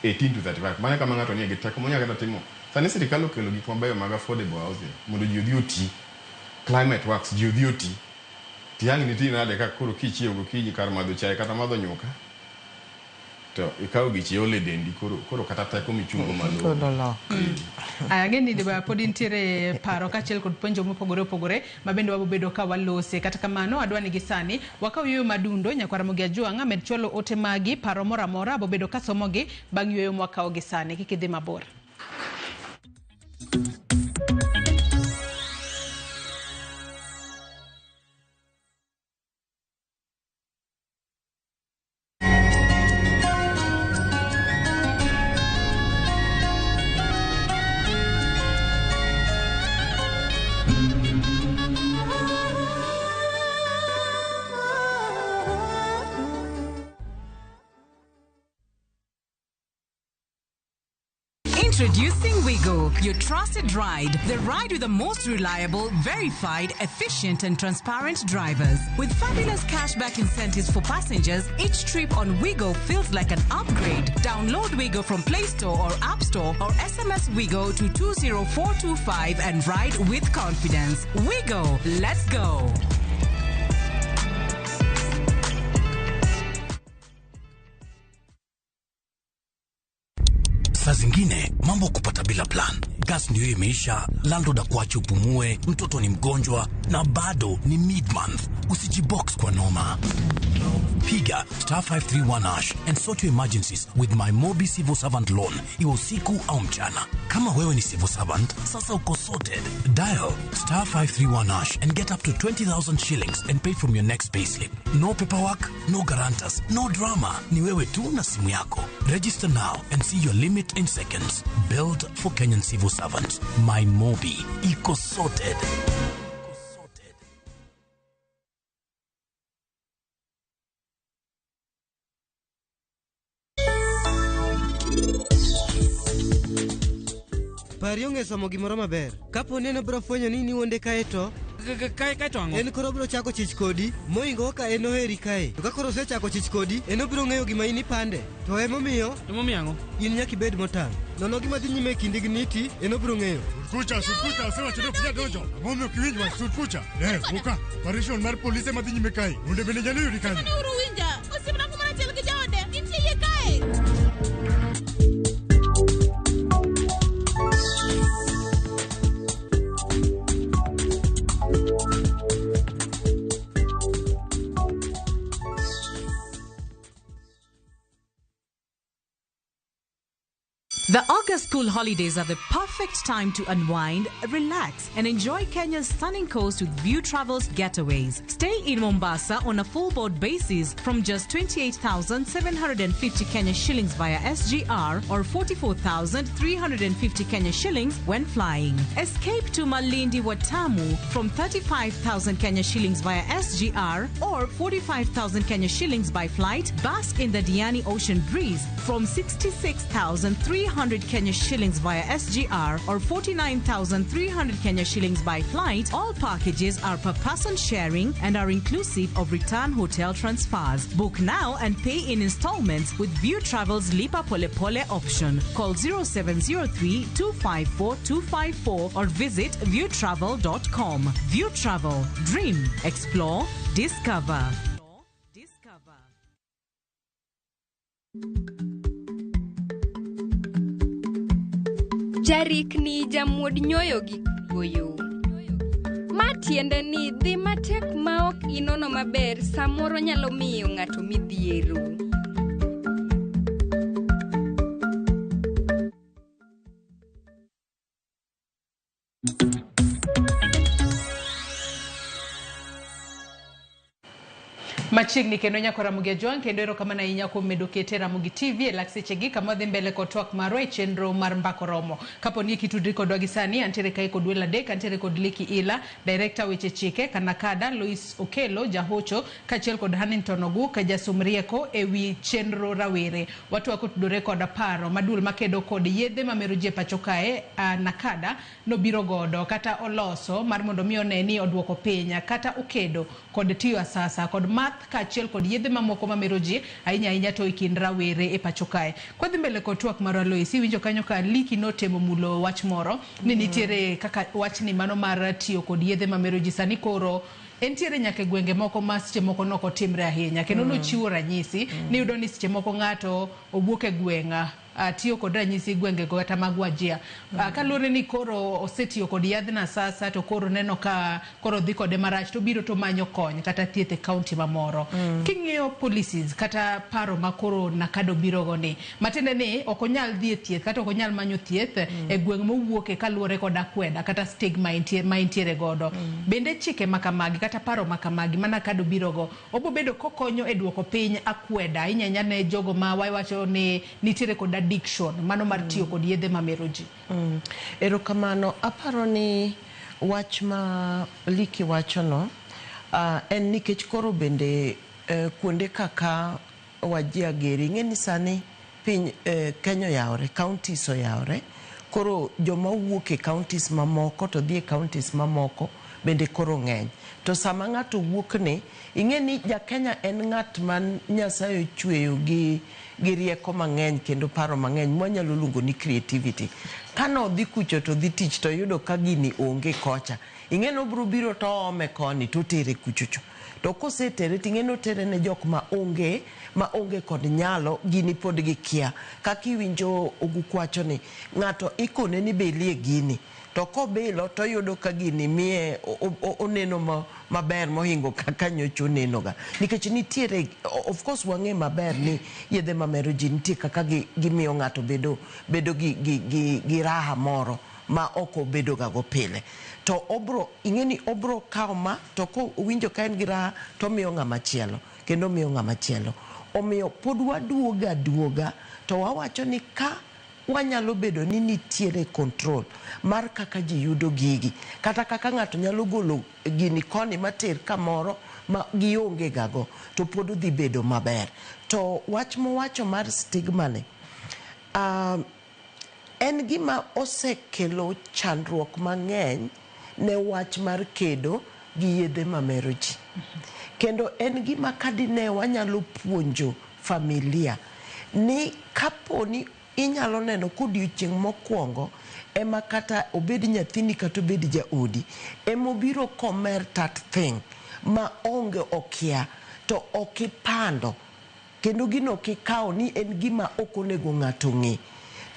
18 to 35. Mano kama ng'ato nie gi teko monyalo kata timo. Sani sirikal okelo gik mabeyo mag affordable housing mondo ji odhi oti. Climate works ji odhi oti. Tiang' nitie nade ka koro kichiewo gokinyi kar madho chae kata madho nyuka to ikawo gichi iolo e dendi koro kata teko michungo malo. Aya, ang'e ni pod nitiere paro kaachiel kod penjo mopogore opogore ma bende wabobedo ka walose. Kata kamano adwa ni gi sani wakaw yueyo madundo nyakwar Ramogi Ajwang' med chwalo ote magi paro moro amora abobedo kasomogi bang' yueyo mwakawo gi sani. Kik idhi mabor. Introducing Wigo, your trusted ride. The ride with the most reliable, verified, efficient, and transparent drivers. With fabulous cashback incentives for passengers, each trip on Wigo feels like an upgrade. Download Wigo from Play Store or App Store or SMS Wigo to 20425 and ride with confidence. Wigo, let's go. Saa zingine mambo kupata bila plan. Gas ndio imeisha, landlord akuache upumue, mtoto ni mgonjwa na bado ni mid-month. Usijibox kwa noma. Piga star 531 hash and sort your emergencies with my Mobi Civil Servant Loan, iwe usiku au mchana. Kama wewe ni civil servant, sasa uko sorted. Dial star 531 hash and get up to 20,000 shillings and pay from your next payslip. No paperwork, no guarantors, no drama. Ni wewe tu na simu yako. Register now and see your limit in seconds. Build for Kenyan civil servants. My Mobi. Iko sorted. Pari onge somo gimoro maber. Kapo ni en obiro fwenyo ni niwuonde kae to Kae to ang'o? En koro obiro chako chich kodi mohingo kaka en oheri kae. To ka koro osechako chich kodi, en obiro ng'eyo gima in ipande. To emomiyo Emomiyo ang'o? In nyaka ibed motang'. Nono gima dhi nyime e kindi gi Niti, en obiro ng'eyo. Sud kucha, sud kucha, asewacho ni ok inyal donjo. Ang'o momiyo ok iwinj wach? Sud kucha. Ne, wuka. Operation mar polise madhi nyime kae. Mondo bende nyalo yudi kanyo. Uru winja, osiepna kumoro achiel gi jaode, gintie iye kae. The August school holidays are the perfect time to unwind, relax, and enjoy Kenya's stunning coast with View Travels getaways. Stay in Mombasa on a full board basis from just 28,750 Kenya shillings via SGR or 44,350 Kenya shillings when flying. Escape to Malindi Watamu from 35,000 Kenya shillings via SGR or 45,000 Kenya shillings by flight. Bask in the Diani Ocean breeze from 66,300 Kenya shillings via SGR or 49,300 Kenya shillings by flight. All packages are per person sharing and are inclusive of return hotel transfers. Book now and pay in installments with View Travel's Lipa Pole Pole option. Call 0703 254 254 or visit viewtravel.com. View Travel. Dream, explore, discover. Jarikni jamuod nyoyo gi goyo. Ma tiende ni dhi matek ma ok inono maber samoro nyalo miyo ng'ato midhiero. Machiegni kendo nyako Ramogi Ajwang', kendo erokamano ahinya kuom medo kete Ramogi TV e lak sechegi kama wadhi mbele kod twak marwa e chenro mar Mbako Romo. Kapo ni kitudri kodwa gi sani, antiere kae kod welo adek, antiere kod Liki Ila, director weche chike, Kanakada, Lois Okelo, jahocho, kaachiel kod Hannington Oguk, jasom rieko ewi chenro rawere. Watwako tudore kod paro ma duol makedo kod yedhe mamero ji e pacho kae, Nakada, nobiro godo kata oloso mar mondo mi one ni oduoko piny kata okedo kod tiyo asasa kod math kaachiel kod yedhe mamoko mamero ji ahinya ahinya to e kind rawere e pacho kae. Kwadhi mbele kod twak marwa Lois, iwinjo kanyo ka Liki notemo mulo wach moro ni nitiere kaka wachni mano mar tiyo kod yedhe mamero ji sani koro entiere nyaka e gwenge moko ma seche moko nok otimre ahinya kendo nochiwo ranyisi ni iyudo ni seche moko ng'ato owuok e gweng' tiyo kod ranyisi gwengego kata mag Wajir. Kaluwore ni koro osetiyo kod yadhna sasa to koro neno ka koro dhi kode marach to biro to manyo kony kata thieth e kaunti mamoro. King'iyo policies kata paro ma koro Nakado biro go ni matiende ni ok onyal dhi e thieth kata ok onyal manyo thieth e gweng' mowuoke kaluwore kod akweda kata stigma ma entiere godo. Bende chike makamagi kata paro makamagi ma Nakado biro go obo bedo kokonyo e duoko piny akweda ahinya ahinya ne jogo ma wawacho ni nitiere kod addiction mano mar tiyo kod yedhe mamero ji. Erokamano. Aparo ni wach ma Liki wachono en nikech koro bende kuonde kaka Wajir geri ing'e ni sani piny Kenya oyawore, counties oyawore, koro joma wuok e counties mamoko to dhi e counties mamoko bende koro ng'eny. To sama ng'ato wuok ni, ing'e ni ja Kenya en ng'at ma Nyasaye ochweyo gi rieko mang'eny kendo paro mang'eny mwanyalo luongo ni creativity. Kane odhi kucho to dhi tich to oyudo ka gini onge kocha. Ing'e ni obiro biro to oome koni to otere kuchocho. To kosetere ting'e ni otere ne jok ma onge kod nyalo, gini pod gikia. Kaka iwinjo Oguk wacho ni ng'ato ikone ni belie gini. To kobilo to oyudo ka gini miye oneno maber mohingo kaka nyocha onenoga. Nikech nitiere, of course wang'e maber ni yedhe mamero ji nitie kaka gimiyo ng'ato bedo gi raha moro ma ok obedo ga go pile. To obro, ing'e ni obro kawo ma to kowinjo ka en gi raha to omiyo ng'ama chielo kendo omiyo ng'ama chielo. Omiyo pod waduoga aduoga to wawacho ni ka wanyalo bedo ni nitiere control mar kaka ji yudo gigi, kata kaka ng'ato nyalo golo gini koni mater kamoro ma gionge gago, to pod dhi bedo maber. To wach mowacho mar stigma ni en gima osekelo chandruok mang'eny ne wach mar kedo gi yedhe mamero ji. Kendo en gima kadine wanyalo puonjo familia ni kaponi inyalo neno kodiochieng' mokwongo ema kata obed nyathini kata obed jaodi emobiro komer tat thing ma onge okia to ok ipando kendo gino ok ikawo ni en gima ok onego ng'ato ng'e.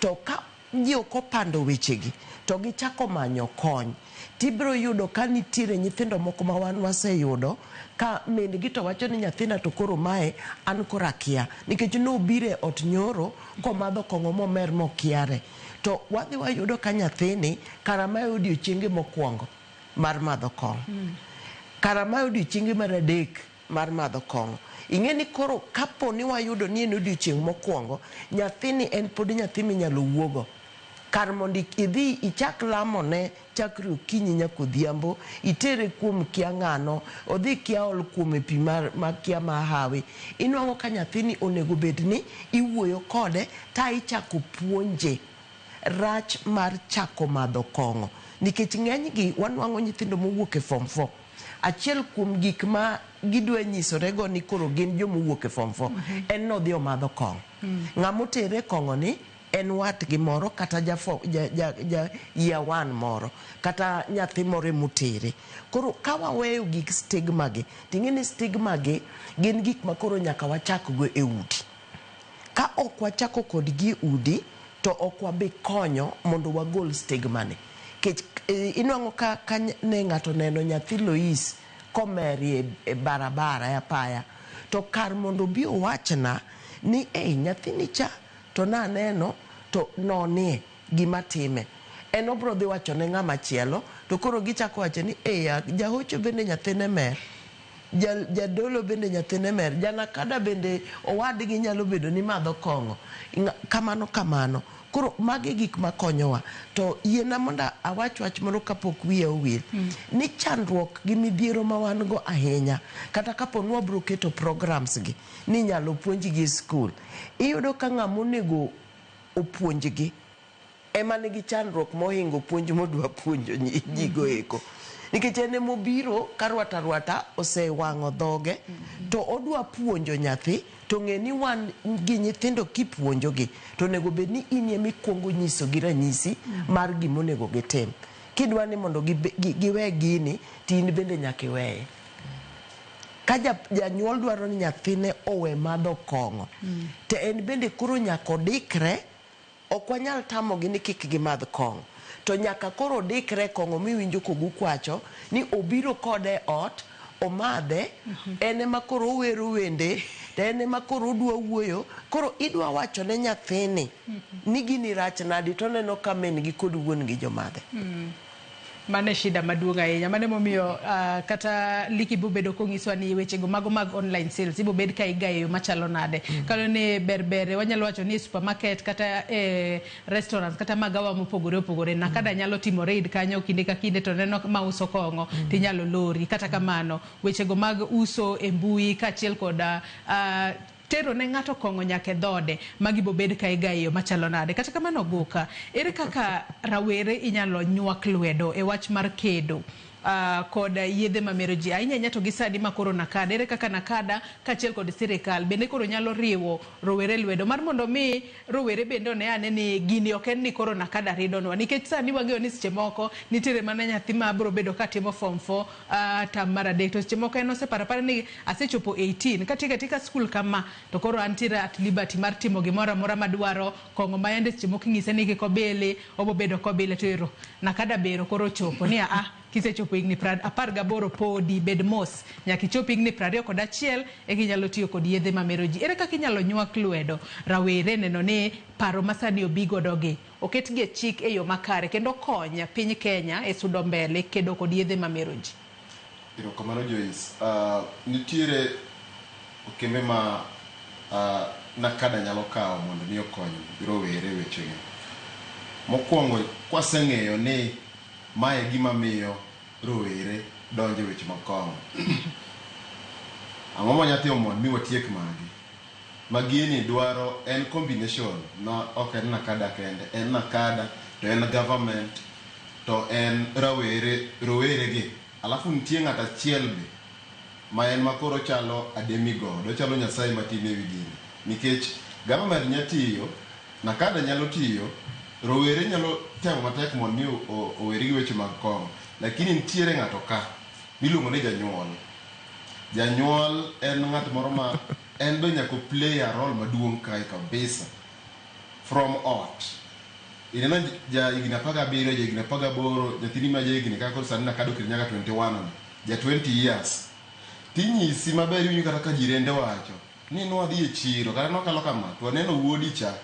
To ka ji ok opando wechegi to gichako manyo kony, tibiro yudo ka nitiere nyithindo moko ma wan waseyudo ka min gi to wacho ni nyathina to koro mae an koro akia nikech nobiro e ot nyoro komadho kong'o momer mokiare. To wadhi wayudo ka nyathini kara mae odiochienge mokwongo mar madho kong'o. Kara mae odiochienge mar adek mar madho kong'o. Ing'e ni koro kapo ni wayudo ni en odiochieng' mokwongo, nyathini en pod nyathi minyalo wuogo. Kar mondo idhi ichak lamone chakre okinyi nyaka odhiambo, itere kuom kia ng'ano, odhi kia ol kuome pi mar, ma kia ma hawi. Inwang'o ka nyathini onego bed ni iwuoyo kode ta ichako puonje rach mar chako madho kong'o. Nikech ng'enygi wanwang'o nyithindo mowuok e form 4. Achiel kuom gik ma gidwa nyisorego ni koro gin jomowuok e form 4 en nodhi omadho kong'o. Ng'ama otere kong'o ni en watgi moro kata ja, ja, ja, ja year one moro kata nyathi moro emotere. Koro ka waweyo gik stigma gi, ting'e ni stigma gi gin gik ma koro nyaka wachak go e udi. Ka ok wachako kodgi e udi, to ok wabi konyo mondo wagol stigma ni. Kech inwang'o ka, ka ne ng'ato neno nyathi Lois komer e barabara e apaya, to kar mondo obi owachna ni ei nyathini cha to naneno to nonie gima time. En obro dhi wacho ne ng'ama chielo to koro gichako wacho ni eh, jahocho bende nyathine mer. Jadolo bende nyathine mer. Janakada bende owadgi nyalo bedo ni madho kong'o. Kamano kamano. Koro magi gik makonyowa. To yiena mondo awach wach moro kapok wiya owil. Ni chandruok gi midhiero ma wan go ahinya kata kapo ni wabro keto programs gi ni inyalo puonjgi e skul. Iyudo ka ng'ama onego opuonjgi ema nigi chandruok mohingo puonj modwa puonjo jigo eko. Nikech en emobiro ka rwata rwata osewang'o dhoge to odwa puonjo nyathi to ng'e ni wan gi nyithindo kipuonjogi to onego bed ni in ema ikuongo nyisogi ranyisi mar gima onego gitim. Kidwa ni mondo giwe gini to in bende nyaka iweye. Ka janyuol dwaro ni nyathine owe madho kong'o to en bende koro nyaka odikre. Ok wanyal tamogi ni kik gimadh kong'o. To nyaka koro odikre kong'o miwinjo koguk wacho ni obiro kode e ot, omadhe, en ema koro owero wende, to en ema koro odwa wuoyo. Koro idwa wacho ne nyathini ni gini rach nadi to oneno ka min gi kod wuon gi jomadhe. Mano e shida maduong' ahinya. Mano emomiyo kata Liki bobedo kong'iswa ni wechego mago mag online sales ibobed ka igayo e yo machalo nade. Kalo ni ber ber wanyalo wacho ni e supermarket kata e restaurants kata magawa mopogore opogore Nakada nyalo timo raid kanyo kinde ka kinde to neno mauso kong'o tinyalo lori. Kata kamano wechego mag uso e mbui kaachiel kod tero ne ng'ato kong'o nyaka e dhode magi bobed ka igayo e yo machalo nade. Kata kamano Guka, ere kaka rawere inyalo nywak lwedo e wach mar kedo kod yedhe mamero ji ahinya ahinya to gi sani ma koro Nakada, ere kaka Nakada kaachiel kod sirikal bende koro nyalo riwo rowere lwedo mar mondo mi rowere bende one ane ni gini ok en ni koro Nakada ridonwa, nikech sani wang'eyo ni seche moko nitiere mana nyathi ma biro bedo katimo form 4 term mar adek to seche moko en oseparo apara ni asechopo 18 katieko atika skul kama to koro antiere at liberty mar timo gimoro amora madwaro. Kong'o ma yande seche moko inyise ni kik obili obobedo kobile to ero Nakada bero koro ochopo ni aa kisechopo higni 18 podi bed mos nyaka ichop higni 21 eka inyalo tiyo kod yedhe mamero ji. Ere kaka inyalo nywak lwedo rawere neno ni paro masani obi godo gi oketgi e chik e yo makare kendo kony piny Kenya e sudo mbele kedo kod yedhe mamero ji? Erokamano Joyce. Nitiere okembe ma Nakada nyalo kawo mondo mi okony rowere e wechegi. Mokwongo, kwaseng'eyo ni mae gima miyo rowere donjo e weche mag kong'o. Ang'o ma wanyalo timo mondo mi watiek magi? Magini dwaro en combination ma ok en Nakada kende, en Nakada to en government to en rawere rowere gi. Alafu nitie ng'at achiel be ma en makoro chalo a demigod, ochalo Nyasaye matin ewi gini. Nikech government nya tiyo, Nakada nyalo tiyo, rowere nyalo temo matek mondo mi oweri gi weche mag kong'o. Lakini nitiere ng'ato ka miluongo ni janyuol. Janyuol en ng'at moro ma en be nyaka play a role maduong' kae kabisa. From ot. Ineno ja higni 17, ja higni 18, nyathini ma ja higni kaka koro sani NACADA oketo nyaka 21 ni, ja 20 years. Tinyisi maber iwinjo kata ka jirende wacho ni nwadhi e chiro kata nwakalo kama to waneno wuodi cha,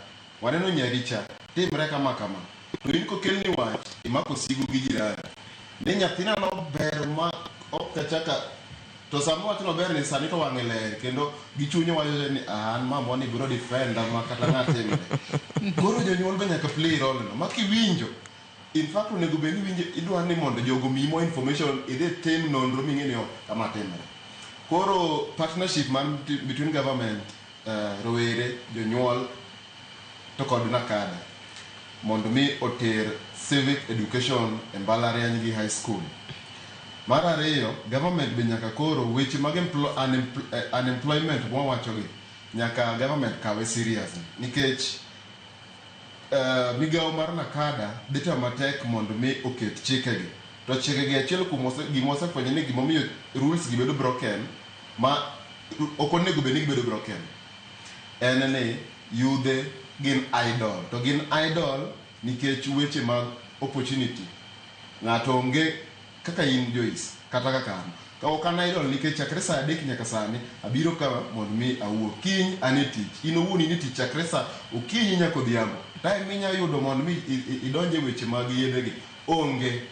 waneno nyari cha, timre kama kama. To in kokelni wach, imako sigu gi jirani. Ni nyathina no ber ma ok achaka to sama wacho nober ni sani to wang'e ler kendo gi chunye wacho ni an mamwa ni biro defenda ma kata ng'a timre. Koro jonyuol be nyaka play role no ma kiwinjo in fact onego bed ni iwinjo idwa ni mondo jogo miyi more information idhi tim nonro ming'e ni kama timre. Koro partnership man between government, rowere, jonyuol to kod NACADA mondo mi oter civic education e mbalariany gi high school. Mar ariyo, government be nyaka koro weche mag unemployment mwawacho gi nyaka government kawe seriously nikech migawo mar NACADA dhi temo matek mondo mi oket chikegi. To chikegi achiel kuom gima wasefwenyo ni gimomiyo rules gi bedo broken ma ok onego bed ni gibedo broken en ni yudhe gin idle to gin idle nikech weche mag opportunity. Ng'ato onge kaka in Joyce kata kaka an. Ka ok an idle nikech chakre saa 3 nyaka sani abiro ka mondo mi awuo. Kiny an e tich. In owuon in e tich chakre saa okinyi nyaka odhiambo. Time minya yudo mondo mi idonje weche mag yedhe gi onge.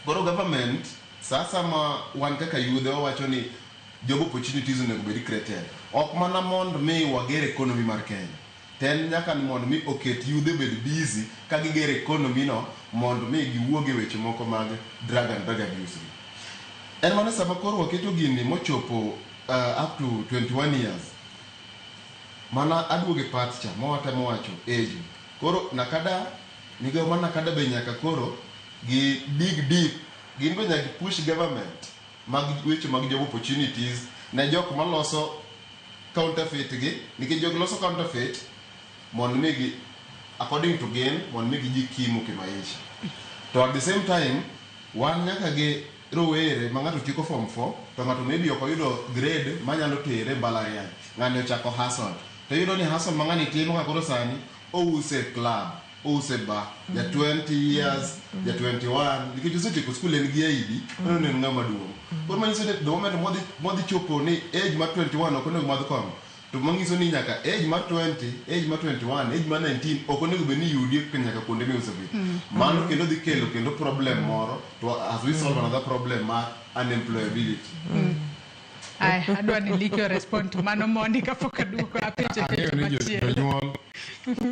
Koro government sa sama wan kaka yudhe wawacho ni job opportunities onego bed created. Ok mana mondo mi wager economy mar Kenya. Ten nyaka ni mondo mi oket yudhe bed busy ka gigero economy no mondo mi giwuog e weche moko mag drug and drug abuse gi. En mana sama koro waketo gini mochopo up to 21 years. Mana aduogo e part cha mawatemo wacho age. Koro NACADA, migawo mar NACADA be nyaka koro gi dig deep. Gin be nyaka push government mag weche mag job opportunities ne jok maloso counterfeit gi nikech jogi loso counterfeit mondo mi gi according to gin mondo mi gijikimu kimaisha. To at the same time wan nyaka gi rowere ma ng'ato tieko form 4 to ng'ato maybe ok oyudo grade manyalo tere mbalariany. Ng'ani ochako hustle. To iyudo ni hustle ma ng'ani timo ka koro sani ouse club, ouse bar, ja 20 years, ja 21, nikech osetieko school en gi ID, mano ne en ng'ama duong'. Koro manyiso ni the moment modhi chopo ni age mar 21 ok onego madh kong'o, to manyiso ni nyaka age mar 20, age mar 21, age mar 19 ok onego bed ni yudie nyaka kuonde miuse gi. Mano kendo dhi kelo kendo problem moro to as we solve another problem mar unemployability. Ay, adwa ni Likio respond to mano mondi kapok aduoko apenjo Ang'eyo penjo ni machielo.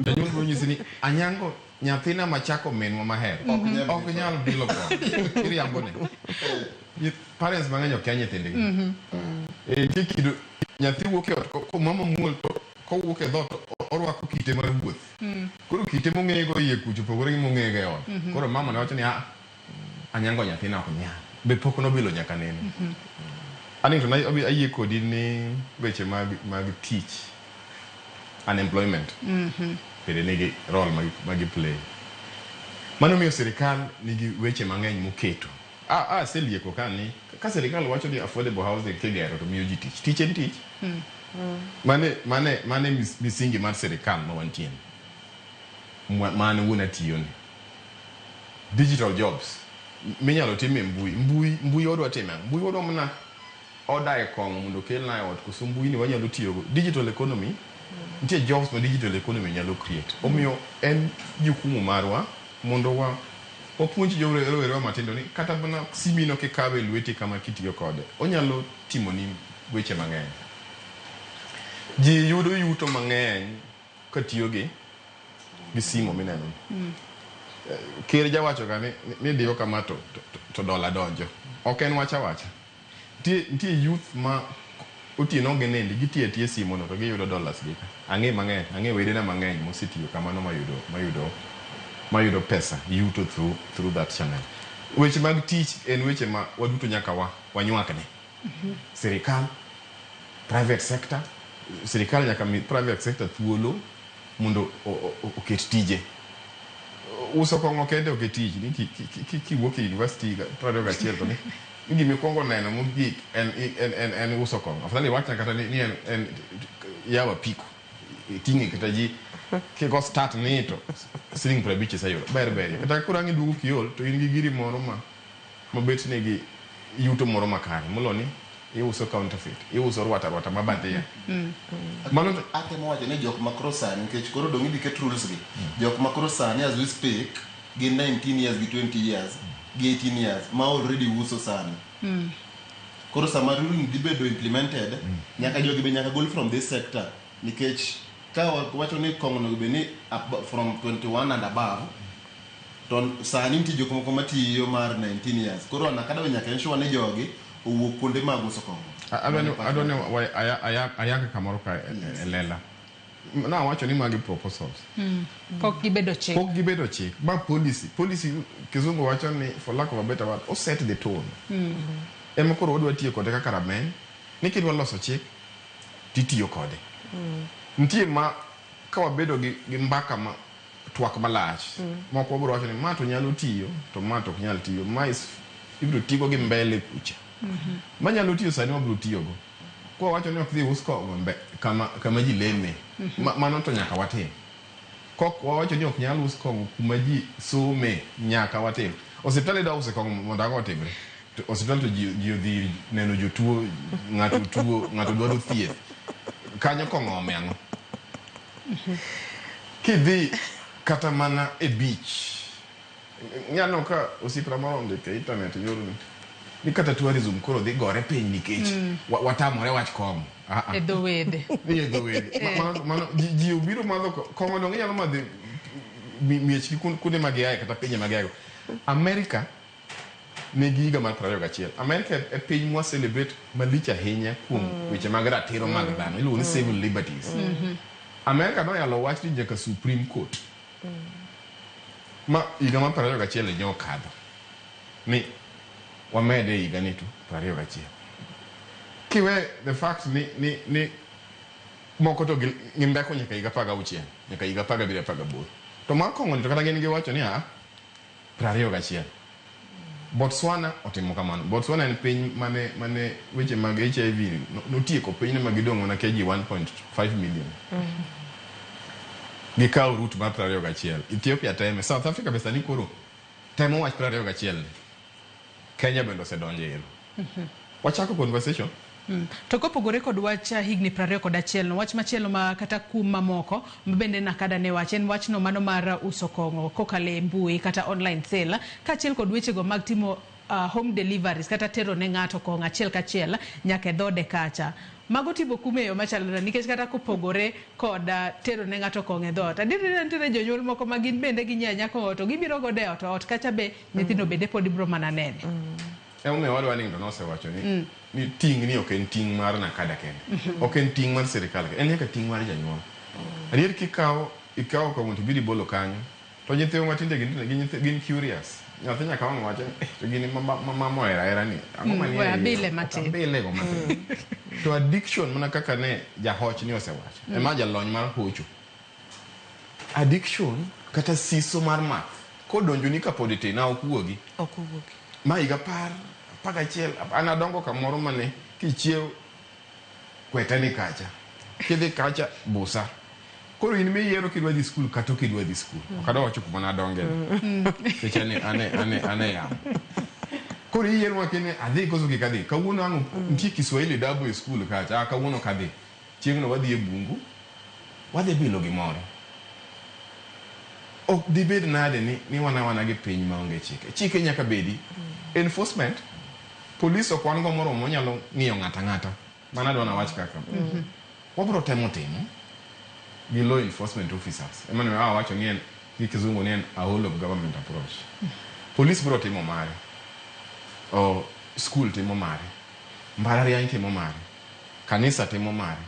jonyuol biro nyisi ni Anyango nyathina machako minwa mahero ok nyal bilo kong'o iriambo ne parents mang'eny okia nyithindgi. Nitie kido nyathi wuok e ot ko mama muol to kowuok e dhoot orwako kite mar wuoth. Koro kite mong'eyego iye kucho opogore gi mong'eyego e ot. Koro mama ne wacho ni ah Anyango nyathina ok nyal be pok nobilo nyaka nene. Anington ayie kodi ni weche mag tich unemployment bende nigi role ma gi play. Mano miyo sirikal nigi weche mang'eny moketo. Aselieko ka ni ka sirikal wacho ni affordable housing kigero to miyo ji tich. Tich en tich. Mane misingi mar sirikal ma wantie ni. Ma an wuon atiyo ni. Digital jobs minyalo tim e mbui. Mbui wadwa timo ang'o? Mbui wadwa mana order e kong'o mondo okelna e ot koso mbui ni wanyalo tiyogo. Digital economy nitie jobs ma digital economy nyalo create. Omiyo en jukumu marwa mondo wa wapuonj rowerewa matindo ni kata mana simino kikawe e lweti kama kitiyo kode onyalo timoni weche mang'eny. Ji yudo yuto mang'eny katiyo gi simo mineno ni. Ker jawacho ga ni diyo kama to dola donjo. Ok en wach awacha. Nitie youth ma otieno ok ginindi gitiyo atiya e simo no to giyudo dollars gi ka. Ang'e mang'eny, ang'e wedena mang'eny mosetiyo kamano mayudo pesa yuto through that channel. Weche mag tich en weche ma waduto nyaka wanywakne. Sirikal, private sector, sirikal nyaka mi private sector thuolo mondo oket tije. Uso kong'o kende ok e tich ni kiwuok e university 21 to ni gimikwongo neno mogik en uso kong'o. Afadhali iwachna kata ni en yawo apiko iting'e kata ji Kigo start ni to siling 50 iseyudo. Ber ber. Kata koro ang' iduogo kiol to in gi giri moro ma mabet nigi yuto moro makare. Molo ni iuso counterfeit, iuso rwata rwata ma bandia. Mano atemo wacho ni jok makoro sani nikech koro dong' idhi ket rules gi. Jok makoro sani as we speak gin 19 years gi 20 years gi 18 years ma already uso sani. Koro sama ruling dhi bedo implemented, nyaka jogi be nyaka gol from this sector nikech ka wacho ni kong'o onego bed ni from 21 and above to sani nitie jok moko matiyo mar 19 years. Koro NACADA be nyaka ensure ni jogi owuok kuonde mag uso kong'o. Adwa ni ayang kamoro ka e lela. Nawacho ni magi proposals. Pok gibedo chik. Pok gibedo chik. Ma policy. Policy kizungu wacho ni for lack of a better word, o set the tone. Ema koro wadwa tiyo kode kaka rameny ni kidwa loso chik titiyo kode. Nitie ma ka wabedo gi mbaka ma twak malach. Moko wabiro wacho ni ma to nyalo tiyo to ma to ok nyal tiyo. Ma is ibiro tigo gi mbele kucha. Ma nyalo tiyo sani wabiro tiyogo. Kwa wacho ni ok dhi us kong'o kama ji leme. Mano to nyaka watim. Kok wawacho ni ok nyal us kong'o kuma ji some nyaka watim. Osiptal idwa use kong'o mondo ang'o otimre? To osiptal to ji odhi neno jotuo, ng'ato tuo, ng'ato dwaro thieth. Kanyo kong'o ome ang'o? Kidhi kata mana e beach. Nyalo ka osiepna moro ondiko e internet yorni. Ni kata tourism koro dhi gore piny nikech watamore wach kong'o. E dho wedhe. Ni e dho wedhe. Mano ji obiro madho kong'o dong inyalo madho miechgi kuonde ma giaye kata pinje ma giaye. America nigi higa mar 21. America e piny mwa celebrate malich ahinya kuom weche mag ratiro mag dhano. Iluongo ni civil liberties. America noyalo wach ni nyaka Supreme Court. Ma higa mar 21 ne okadho. Ni wamede higa ni to 21. Kiwe the fact ni moko to gimbeko nyaka higa 16, nyaka higa 17 18. To mar kong'o ni to kata gin giwacho ni a 21. Botswana otimo kamano. Botswana en piny mane weche mag HIV notieko pinyno ma gidong' mana keji 1.5 million. Gikawo route mar 21. Ethiopia teme. South Africa be sani koro temo wach 21 ni. Kenya bende osedonjo e ero. Wachako conversation. To kopogore kod wach higni 21 no, wach machielo ma kata kum mamoko ma bende NACADA ne wach en wachno mano mar uso kong'o kokalo e mbui kata online sale, kaachiel kod wechego mag timo home deliveries kata tero ne ng'ato kong'o achiel kachiel nyaka e dhode kacha. Mago timo kum e yo machalore nikech kata kopogore kod tero ne ng'ato kong'o e dhoot. Adier nitiere jonyuol moko ma gin bende ginyiewo anyiewa kong'o to gibiro godo e ot, ot kacha be nyithindo bende pod biro mana nene. Emomiyo wadwa ni nosewacho ni ni ting' ni ok en ting' mar NACADA kende. Ok en ting' mar sirikal kende. En nyaka ting' mar janyuol. Adier kikawo ikawo kong'o to ibiro ibolo kanyo to nyithiwa matinde gin curious. Nyathi nyaka wang' wacho ni to gini ma mama ohero ahera ni ang'o manie We iye? abile matin. Abile go matin. To addiction mana kaka ne jahoch ni osewacho. Ema jalony mar hocho. Addiction kata siso mar math kodonjoni kapod itin ok wuogi. Ok owuogi. Ma higa 10, 11, an adongo kamoro mane kichiew kwete ni kacha. Kidhi kacha busa. Koro in miyiero kidwa dhi skul kata ok idwa dhi skul. Ok adwa wacho kuma nadonge. Nikech ane yamo. Koro iyiero makene adhi koso kik adhi. Kawuono ang' nitie Kiswahili dabo e skul kacha. Ah, kawuono ok adhi. Chieng'no wadhi e bungu. Wadhi bilo gimoro. Ok dibed nade ni wan awana gi piny maonge chike. Chike nyaka bedi. Enforcement, police ok wan go moromo manyalo ng'iyo ng'ato ang'ata. Mano adwa nawach kaka. Wabiro temo timo gi law enforcement officers. Ema ne awacho ni en gi kizungu ni en a whole of government approach. Police biro timo mare. O school timo mare. Mbalariany timo mare. Kanisa timo mare.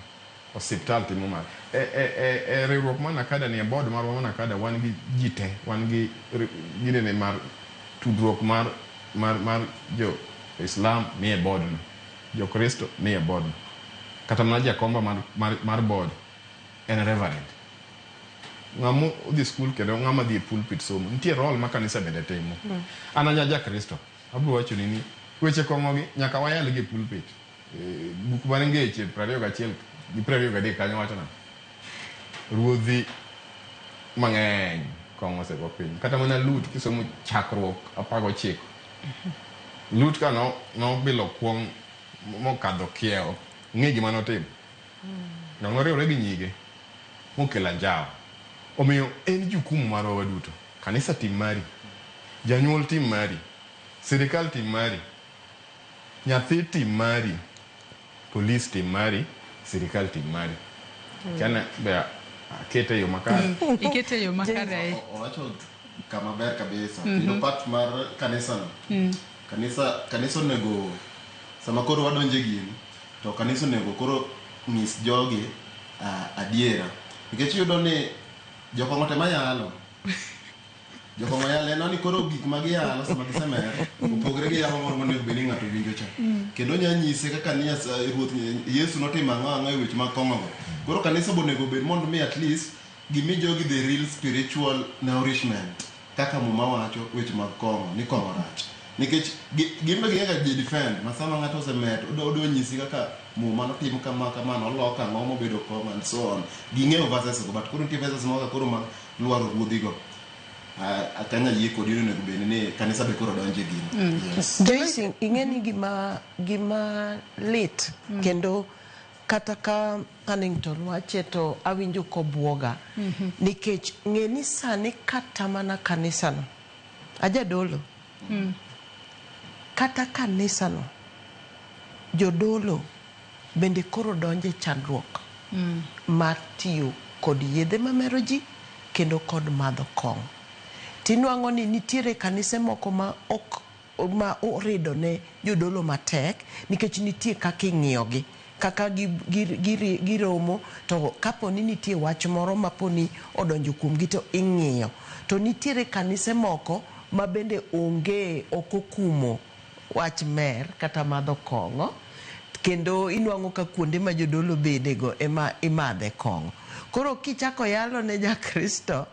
Osiptal timo mare. E riwruok mar NACADA ni e board marwa mar NACADA wan gi ji te. Wan gi ginene mar tudruok mar jo Islam ni e board no. Jo Kristo ni e board no. Kata mana jakomba mar board en reverend. Ng'ama odhi skul kendo ng'ama dhi e pulpit somo. Nitie role ma kanisa bende timo. An anya ja Kristo. Abiro wacho ni weche kong'o gi nyaka wayal gi e pulpit. Buk mar Ngeche 21 gi 23 kanyo wacho nang'o? Ruodhi mang'eny kong'o osego piny. Kata mana Lut kisomo chakruok 19. Lut ka nobilo kuong' mokadho kiewo, ng'e gima notimo. Noriwore gi nyige mokelo anjawo. Omiyo en jukumu marwa waduto. Kanisa tim mari, janyuol tim mari, sirikal tim mari, nyathi tim mari, polis tim mari, sirikal tim mari. Kiana be akete e yo makare. Ikete e yo makare. Owacho kama ber kabisa. Kendo part mar kanisa no. Kanisa onego sama koro wadonje gini to kanisa onego koro nyis jogi adiera. Nikech iyudo ni jokong'o te mayalo. Jokong'o yalo en ni koro gik ma giyalo sama gisemer opogre gi yalo moro monego bed ni ng'ato winjo cha. Kendo onya nyise kaka ni Ruoth Yesu notimo ang'o ang'o e weche mag kong'o go. Koro kanisa be onego bed mondo mi at least gimi jogi the real spiritual nourishment kaka Muma wacho weche mag kong'o ni kong'o rach. Nikech gin be ging'e ga ji defend ma sama ng'ato osemer odwa nyisi kaka Muma notimo kama kama noloko ang'o mobedo kong'o and so on. Ging'eyo verses go but koro nitie verses moko koro ma lwaro ruodhi go. Akanya yie kodi ni onego bed ni kanisa be koro donje gini. Yes. Joyce, ing'e ni gima lit kendo kata ka Hannington wache to awinjo kobuoga nikech ng'e ni sani kata mana kanisano ajadolo kata kanisano jodolo bende koro donje chandruok mar tiyo kod yedhe mamero ji kendo kod madho kong'o. Tinwang'o ni nitiere kanise moko ma ok ma orido ne jodolo matek nikech nitie kaka ing'iyogi kaka giromo to kapo ni nitie wach moro maponi odonjo kuomgi to ing'iyo. To nitiere kanise moko ma bende onge ok okumo wach mer kata madho kong'o kendo inwang'o ka kuonde ma jodolo bedego ema imadhe kong'o. Koro kichako yalo ne jakristo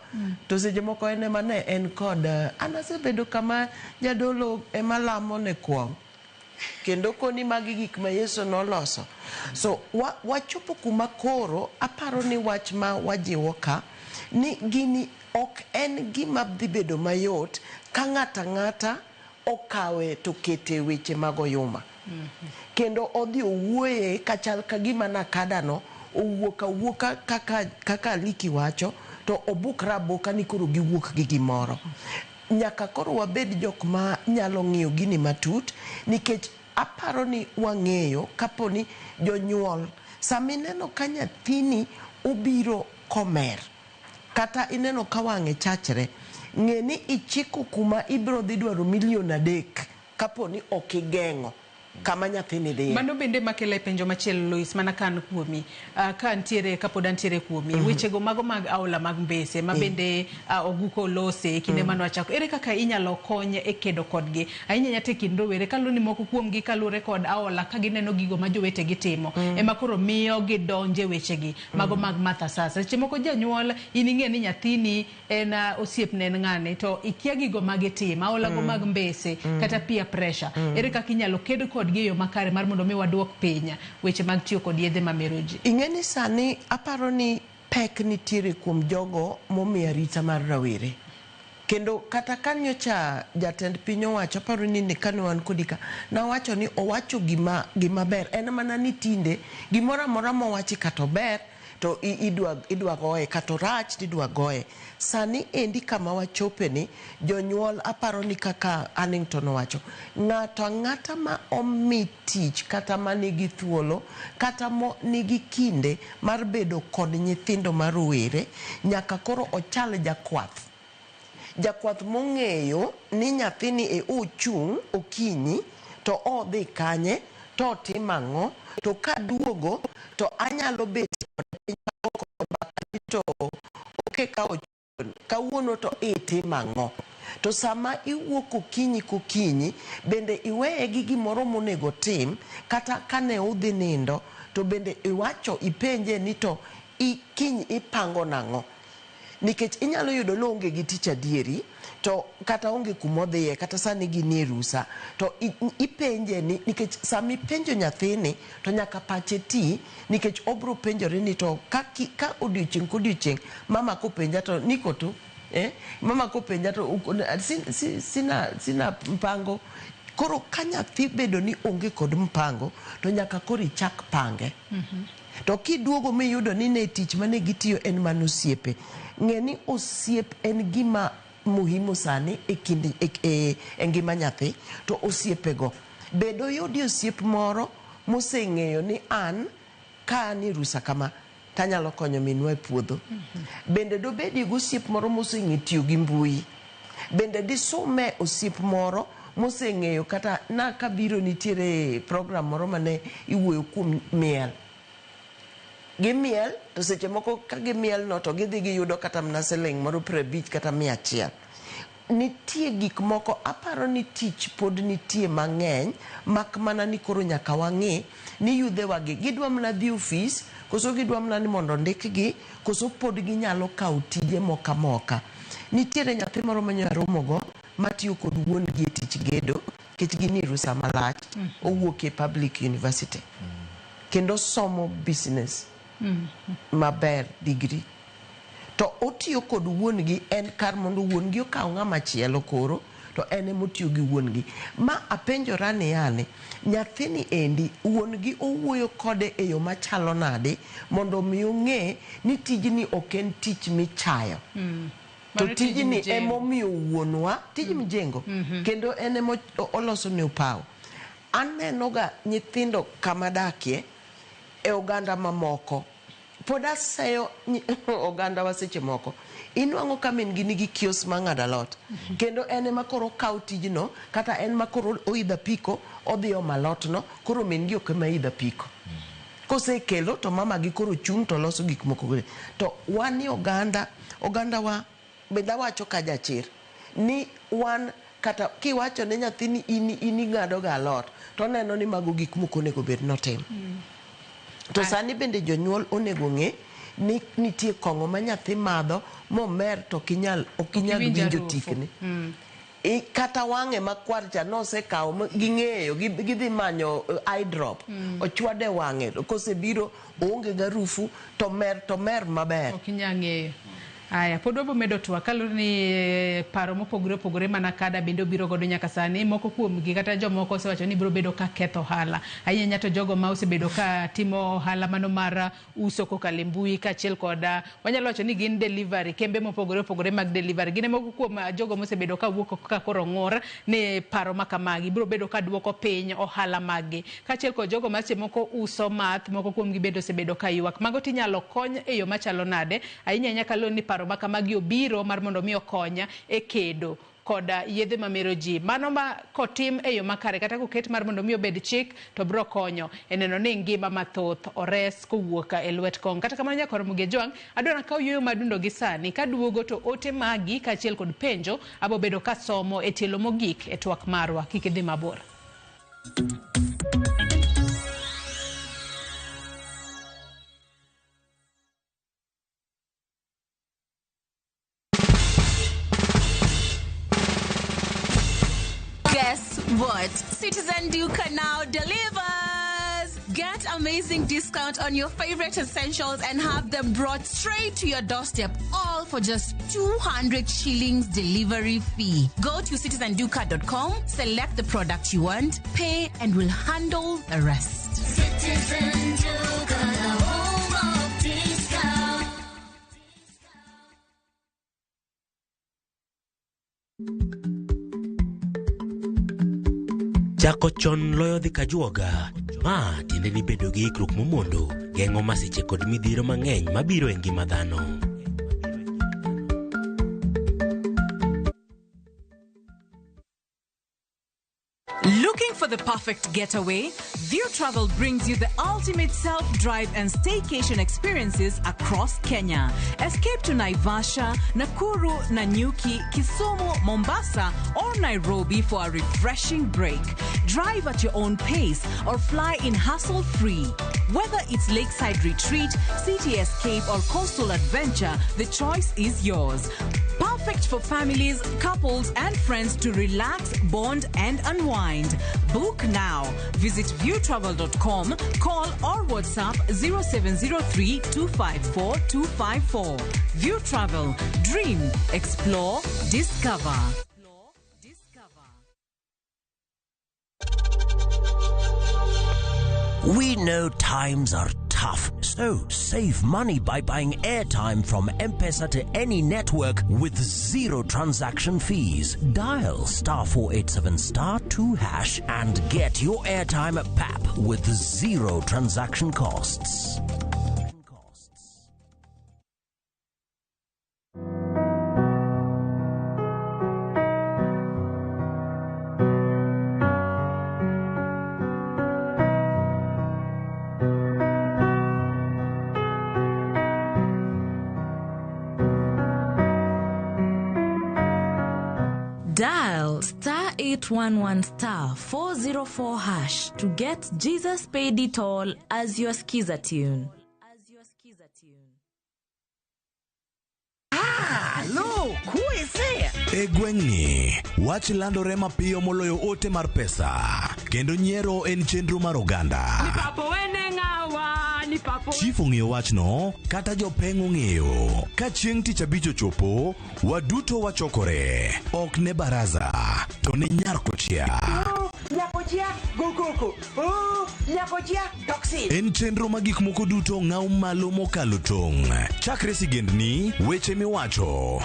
to seche moko en ema ne en kod an asebedo kama jadolo ema lamo ne kuong' kendo koni magi gik ma Yesu noloso. So wachopo kuma koro aparo ni wach ma wajiwo ka ni gini ok en gima dhi bedo mayot ka ng'ato ang'ata okawe to kete weche mag oyuma. Kendo odhi owuoye kachal ka gima NACADA no owuok awuoka kaka Liki wacho to obukre aboka ni koro giwuok gi gimoro. Nyaka koro wabed jok ma nyalo ng'iyo gini matut nikech aparo ni wang'eyo kapo ni jonyuol sama ineno ka nyathini obiro komer kata ineno ka wang'e chachre ng'e ni ichiko kuma ibiro dhi dwaro milion 3 kapo ni ok igeng'o kama nyathini dhiye. Mano bende makelo e penjo machielo Lois, mana ka an kuomi, ka ntiere kapod antiere kuomi, wechego mago mag aola mag mbese ma bende Oguko olose e kinde mane wachako, ere kaka inyalo kony e kedo kodgi ahinya ahinya to e kind rowere kaluwore ni moko kuomgi kaluwore kod aola ka gineno gigo ma jowetegi timo ema koro miyo gidonje wechegi mago mag matho asasa. Seche moko janyuol in ing'e ni nyathini en osiepne en ng'ane to ikia gigo magitimo aola go mag mbese kata peer pressure. Ere kaka inyalo ked kodgi e yo makare mar mondo mi waduok piny weche mag tiyo kod yedhe mamero ji? Ing'e ni sani aparo ni pek nitiere kuom jogo momiyo arita mar rawere. Kendo kata ka nyocha jatend piny owacho, aparo ni kane wan kodi ka, nawacho ni owacho gima ber. En mana ni tinde gimoro amora mowachi kata ober to idwa goye, kata orach to idwa goye. Sani endi kama wachope ni, jonyuol aparo ni kaka Hannington owacho, ng'ato ang'ata ma omi tich kata manigi thuolo kata mo nigi kinde mar bedo kod nyithindo ma rowere nyaka koro ochal jakwath. Jakwath mong'eyo ni nyathini e ochung' okinyi to odhi kanye to otimo ang'o to kaduogo to anyalo bet kode piny to oke ka kawuono to itimo ang'o. To sama iwuok okinyi kokinyi bende iweye gi gimoro monego tim kata kane udhi nindo to bende iwacho ipenje ni to kiny ipango nang'o. Nikech inyalo yudo ni oonge gi tich adieri, to kata onge kumodhiye, kata sani ginie rusa, to ipenje ni, nikech sama ipenjo nyathini to nyaka pache ti, nikech obro penjore ni to ka, ka odiochieng' kodiochieng' mama kopenja to niko tu, mama kopenja to sina mpango. Koro ka nyathi bedo ni onge kod mpango, to nyaka koro ichak pange. To kiduogo miyudo ni ne tich mane gitiyo en mana osiepe, ng'e ni osiep en gima muhimu sani e kind e ngima nyathi. To osiepego bed oyudi osiep moro moseng'eyo ni an ka an e rusa kama tanyalo konyo minwa e puodho. Bende dobedi gi osiep moro moseng'e tiyo gi mbui. Bende disume osiep moro moseng'eyo kata na kabiro nitiere program moro mane iwuoyo kuom miel. Gimiel to seche moko ka gimiel no to gidhi giyudo kata mana siling moro 50 kata 100. Nitie gik moko, aparo ni tich pod nitie mang'eny, mak mana ni koro nyaka wang'i ni yudhewa gi gidwa mana dhi ofis, koso gidwa mana ni mondo ondikgi, koso pod ginyalo kawo tije moka moka. Nitiere nyathi moro manyo aromogo matiyo kod wuon gi e tich gedo, nikech gin e rusa malach, owuok e public university. Kendo somo business maber, degree. To otiyo kod wuon gi, en kar mondo wuon gi okaw ng'ama chielo koro, to en ema otiyo gi wuon gi. Ma apenjora ni yani, nyathini endi wuon gi owuoyo kode e yo machalo nade mondo mi ong'e ni tijni ok en tich michayo. To tijni emomiyo wuonwa, tij mjengo, kendo en ema oloso ne opawo. Aneno ga nyithindo kama dakie e oganda mamoko. Pod aseyo oganda wa seche moko. Inwang'o ka min gi nigi kiosk mar ng'ado alot. Kendo en ema koro okawo tijno, kata en ma koro oidho apiko, odhi omo alot no, koro min gi ok ema idho apiko. Kosekelo to mama gi koro chung' to loso gik moko. To wan ni oganda, oganda wa, bende awacho ka jachir, ni wan kata kiwacho ne nyathi ni in ing'ado ga alot, to oneno ni mago gik mok onego bed notim. To sani bende jonyuol onego ng'e ni nitie kong'o ma nyathi madho momer to ok inyal winjo tikne. Kata wang'e makwar cha nosekawo ging'eyo gidhi manyo eye drop. Ochwade wang'e kosebiro oonge garufu to mer maber. Ok inyal ng'eyo. Aya, pod wabo medo twak kaluwore ni paro mopogore opogore mana kada bende obiro godo nyaka sani. Moko kuomgi kata jomoko osewacho ni biro bedo ka ketho ohala. Ahinya to jogo ma osebedo ka timo ohala mano mar uso kokalo e mbui kaachiel kod wanyalo wacho ni gin delivery, kembe mopogore opogore mag delivery. Gin e moko kuom jogo mosebedo ka wuok ka koro ng'ur ni paro ma kamagi biro bedo ka duoko piny ohala maggi. Kaachiel kod jogo ma seche moko uso math, moko kuomgi bende osebedo ka ywak. Mago tinyalo kony e yo machalo nade? Ahinya ahinya kaluwore ni paro ma kamagi obiro mar mondo mi okonya e kedo koda yedhe mamero ji. Mano ma kotim e yo makare kata koket mar mondo mi obed chik to biro konyo e neno ni ngima mathoth ores kowuok e lwet kong'. Kata kamano nyakor Muge Jwang', adwaro kaw yueyo madundo gi sani kaduogo to ote magi kaachiel kod penjo abo bedo kasomo e tielo mogik e twak marwa. Kik idhi mabor. Guess what? Citizen Duka now delivers! Get amazing discount on your favorite essentials and have them brought straight to your doorstep, all for just 200 shillings delivery fee. Go to citizenduka.com, select the product you want, pay, and we'll handle the rest. Citizen Duka, the home of discount. Chako chon loyo dhi kajuoga. Ma tiende ni bedo gi ikruok momondo geng'o masiche kod midhiero mang'eny mabiro e ngima dhano. Look Looking for the perfect getaway? View Travel brings you the ultimate self-drive and staycation experiences across Kenya. Escape to Naivasha, Nakuru, Nanyuki, Kisumu, Mombasa, or Nairobi for a refreshing break. Drive at your own pace or fly in hassle-free. Whether it's lakeside retreat, city escape, or coastal adventure, the choice is yours. Perfect for families, couples, and friends to relax, bond, and unwind. Book now. Visit viewtravel.com, call or WhatsApp 0703 254 254. View Travel. Dream, explore, discover. We know times are tough, so save money by buying airtime from M-Pesa to any network with zero transaction fees. Dial star 487 star 2 hash and get your airtime at PAP with zero transaction costs. Dial star 811 star 404 hash to get Jesus Paid It All as your skiza tune. Hello, who is there? E gweng'ni, wach landore mapiyo moloyo ote mar pesa kendo nyiero en chenro mar oganda. Chief ong'eyo wachno kata jopeng' ong'eyo. Ka chieng' tich abich ochopo, waduto wachokore. Ok ne baraza, to ne nyar kochia. En chenro ma gik moko duto ng'aw malo mokalo tong'. Chakre sigendni, weche miwacho.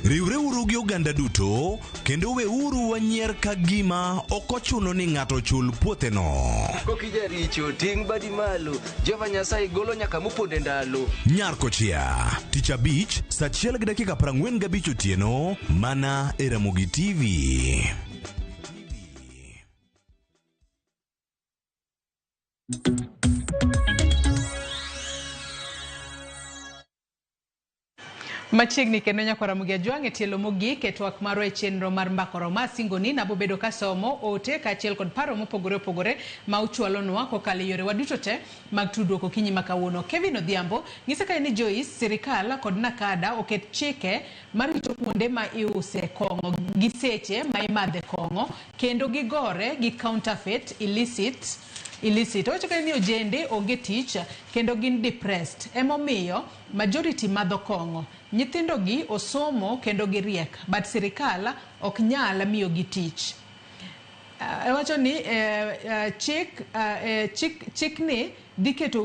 Riwreuru gi oganda duto, kendo weuru wanyier ka gima ok ochuno ni ng'ato chul puotheno. Kokijaricho ting' badi malo, Jehova Nyasaye golo nyaka moponde ndalo. Nyar kochia, tich abich, saa 1:45 otieno, mana e Ramogi TV. Machiegni kendo nyakwa Ramogi Ajwang' e tielo mogik e twak marwa e chenro mar Mbaka Oromo. Asingoni nabobedo kasomo ote kaachiel kod paro mopogore opogore ma uchwalonwa kokalo e yorewa duto te mag tudruok okinyi ma kawuono. Kevin Odhiambo nyisa kae ni Joyce, sirikal kod Nakada oket chike marito kuonde ma iuse kong'o gi seche ma imadhe kong'o kendo gigore gi counterfeit illicit. Owacho kae ni ojende onge tich kendo gin depressed. Emomiyo majority madho kong'o. Nyithindo gi osomo kendo giriek, but sirikal ok nyal miyogi tich. Owacho ni chikni dhi ketho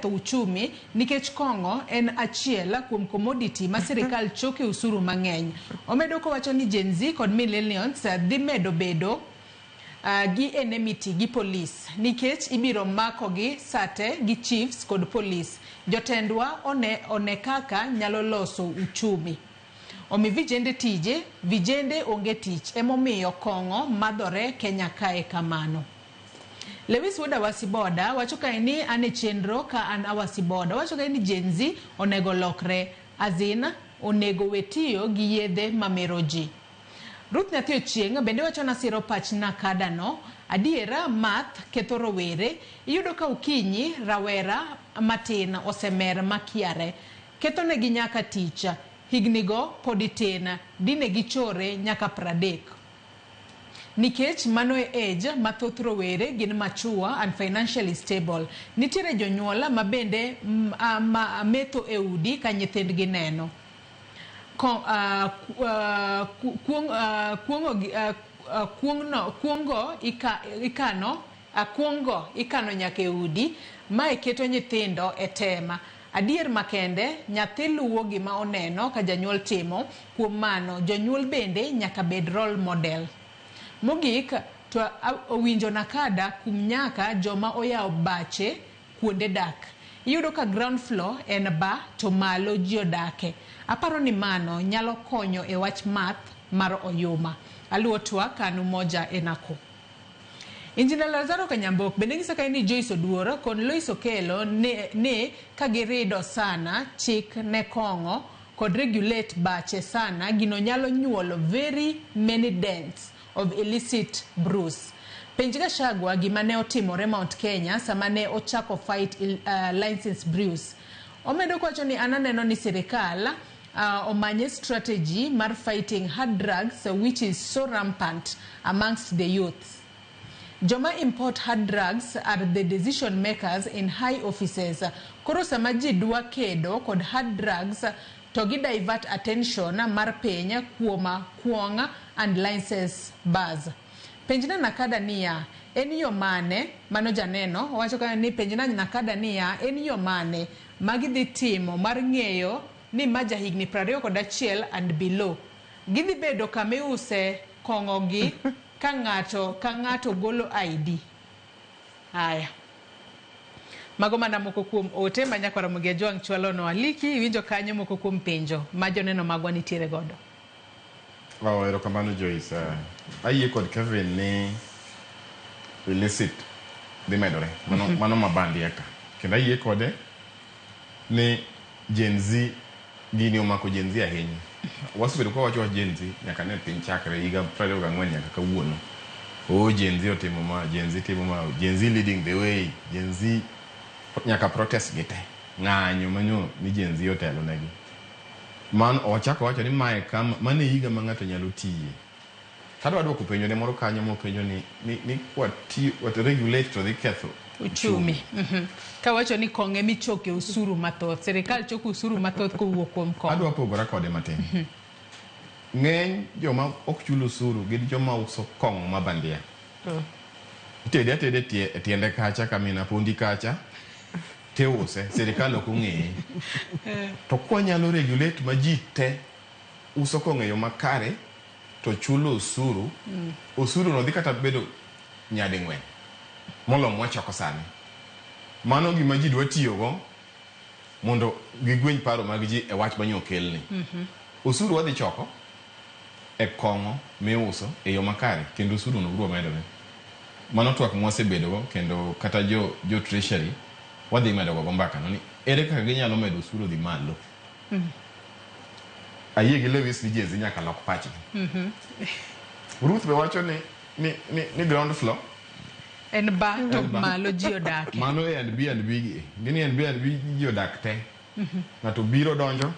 uchumi nikech kong'o en achiel kuom commodity ma sirikal choke usuru mang'eny. Omedo kowacho ni Gen Z kod millennials dhi medo bedo gi enmity gi police nikech ibiro mako gi sate gi chiefs kod police. Jotendwa one kaka nyalo loso uchumi. Omi vijende tije, vijende onge tich, emomiyo kong'o madhore Kenya kae kamano. Lewis Wuod Awasiboda wacho kae ni an e chenro ka an Awasiboda. Wacho kae ni Gen Z onego lokre, azin onego we tiyo gi yedhe mamero ji. Ruth Nyathi Ochieng' bende wacho nasiro pach Nakada no. Adiera math ketho rowere. Iyudo ka okinyi rawera matin osemer makiare. Ketho negi nyaka tich. Hignigo podi tin. Dine gichore nyaka 30. Nikech mano e age ma thoth rowere gin mature and financially stable. Nitiere jonyuol ma bende ma metho e udi ka nyithindgi neno. Kuong'o ikano nyaka e udi. Mae keto nyithindo e tema. Adier makende, nyathi luwo gima oneno ka janyuol timo. Kuom mano, jonyuol bende nyaka bed role model. Mogik, to owinjo Nakada kum nyaka joma oyawo bache kuonde dak. Iyudo ka ground floor en ba to malo ji odake. Aparo ni mano nyalo konyo e wach math mar oyuma. Aluo twak an Umoja Enako. Injinia Lazaro Kanyambok bende ng'isa kae ni Joyce Oduor kod Lois Okelo ne ka girido sana chik ne kong'o kod regulate bache sana gino nyalo nyuolo very many dents of illicit brews. Penj Gachagua gima ne otimore Mount Kenya sama ne ochako fight license brews. Omedo kowacho ni an aneno ni sirikal omanye strategy mar fighting hard drugs which is so rampant amongst the youth. Joma import hard drugs are the decision makers in high offices. Koro sama ji dwa kedo kod hard drugs to gi divert attention mar piny kuom kuong and license bars. Penjna Nakada niya, en yo mane, mano janeno, owacho ka ni penjna Nakada niya, en yo mane ma gidhi timo mar ng'eyo ni ma jahigni 21 and below. Gidhi bedo kama iuse kong'o gi ka ng'ato golo ID. Haya. Mago mana moko kuom ote ma nyakwar Ramogi Ajwang' chwalo no aliki, iwinjo kanyo moko kuom penjo ma joneno magwa nitiere godo. Oh, erokamano Joyce. Ayie kod Kevin ni illicit dhi medore. Mano mabandi eka. Kendo ayie kode ni Gen Z gini omako Gen Z ahinya. Wasebedo ka wacho wach Gen Z nyaka ne piny chakre higa 24 nyaka kawuono. Oh, Gen Z otimo ma, Gen Z timo ma, Gen Z leading the way, Gen Z nyaka protest gi te. Ng'anyo manyo ni Gen Z otelo negi. Man ochako wacho ni mae kama mane higa ma ng'ato nyalo tiye. Kadwa duoko penjo ne moro kanyo mopenjo ni kwati wat regulate to dhi ketho uchumi. Kawacho ni kong'e michoke usuru mathoth, sirikal choko usuru mathoth kowuok kuom kong'o. Adwa pogora kode matin. Ng'eny joma ok chul usuru gin joma uso kong'o ma bandia. Itede atede e tiende kacha kamina pondi kacha tiuse, sirikal ok ong'eye. To kwanyalo regulate ma ji te uso kong'o e yo makare to chulo usuru, usuru no dhi kata bedo nyading'wen molo mwachoko sani. Mano gima ji dwa tiyogo mondo gigweny paro mag ji e wach manyo okelni. Usuru wadhi choko e kong'o miuso e yo makare kendo usuru no biro medore. Mano twak mwasebedogo kendo kata jo treasury wadhi medo go mbaka no ni ere kaka ginyalo medo usuru dhi malo. Ayie gi Lewis ni Gen Z nyaka lok pachgi. Ruth be wacho ni ground floor en ba to malo ji odak. Mano A and B and B gi. Gini and B and B ji odak te. Ng'ato biro donjo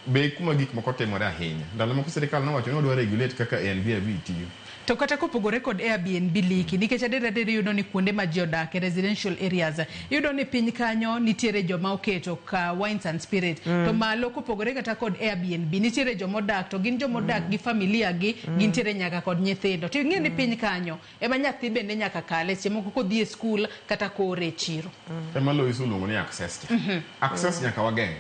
be kuma gik moko timore ahinya. Ndalo moko sirikal nowacho ni odwa regulate kaka A and B and B tiyo. To kata kopogore kod Airbnb liki, nikech adier iyudo ni kuonde ma ji odak e residential areas, iyudo ni piny kanyo nitiere joma oketo ka wines and spirit. To malo kopogore kata kod Airbnb, nitiere joma odak to gin joma odak gi familia gi, gintiere nyaka kod nyithindo. To ing'e ni piny kanyo ema nyathi bende nyaka kale, seche moko kodhi e skul kata kore e chiro. Ema Lois oluongo ni access. Access nyaka wageng'.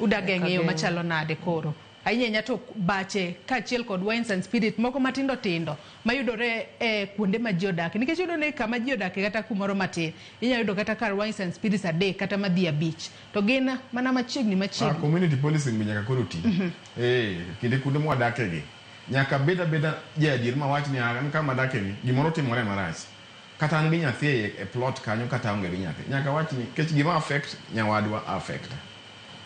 Udageng'e yo machalo nade koro? Ahinya to bache kaachiel kod wines and spirit moko matindo tindo mayudore e kuonde ma ji odake, nikech iyudo ni kama ji odake kata kumoro matin inyalo yudo kata kar wines and spirits 3 kata madhi 5 to gin mana machiegni machiegni. Community policing be nyaka koro ti. Kinde kuonde mwadake gi nyaka bed abeda jaadier mawach ni an kama adake ni gimoro timore marach. Kata an gi nyathi e plot kanyo kata aonge gi nyathi. Nyaka wach ni nikech gima affect nyawadwa affect.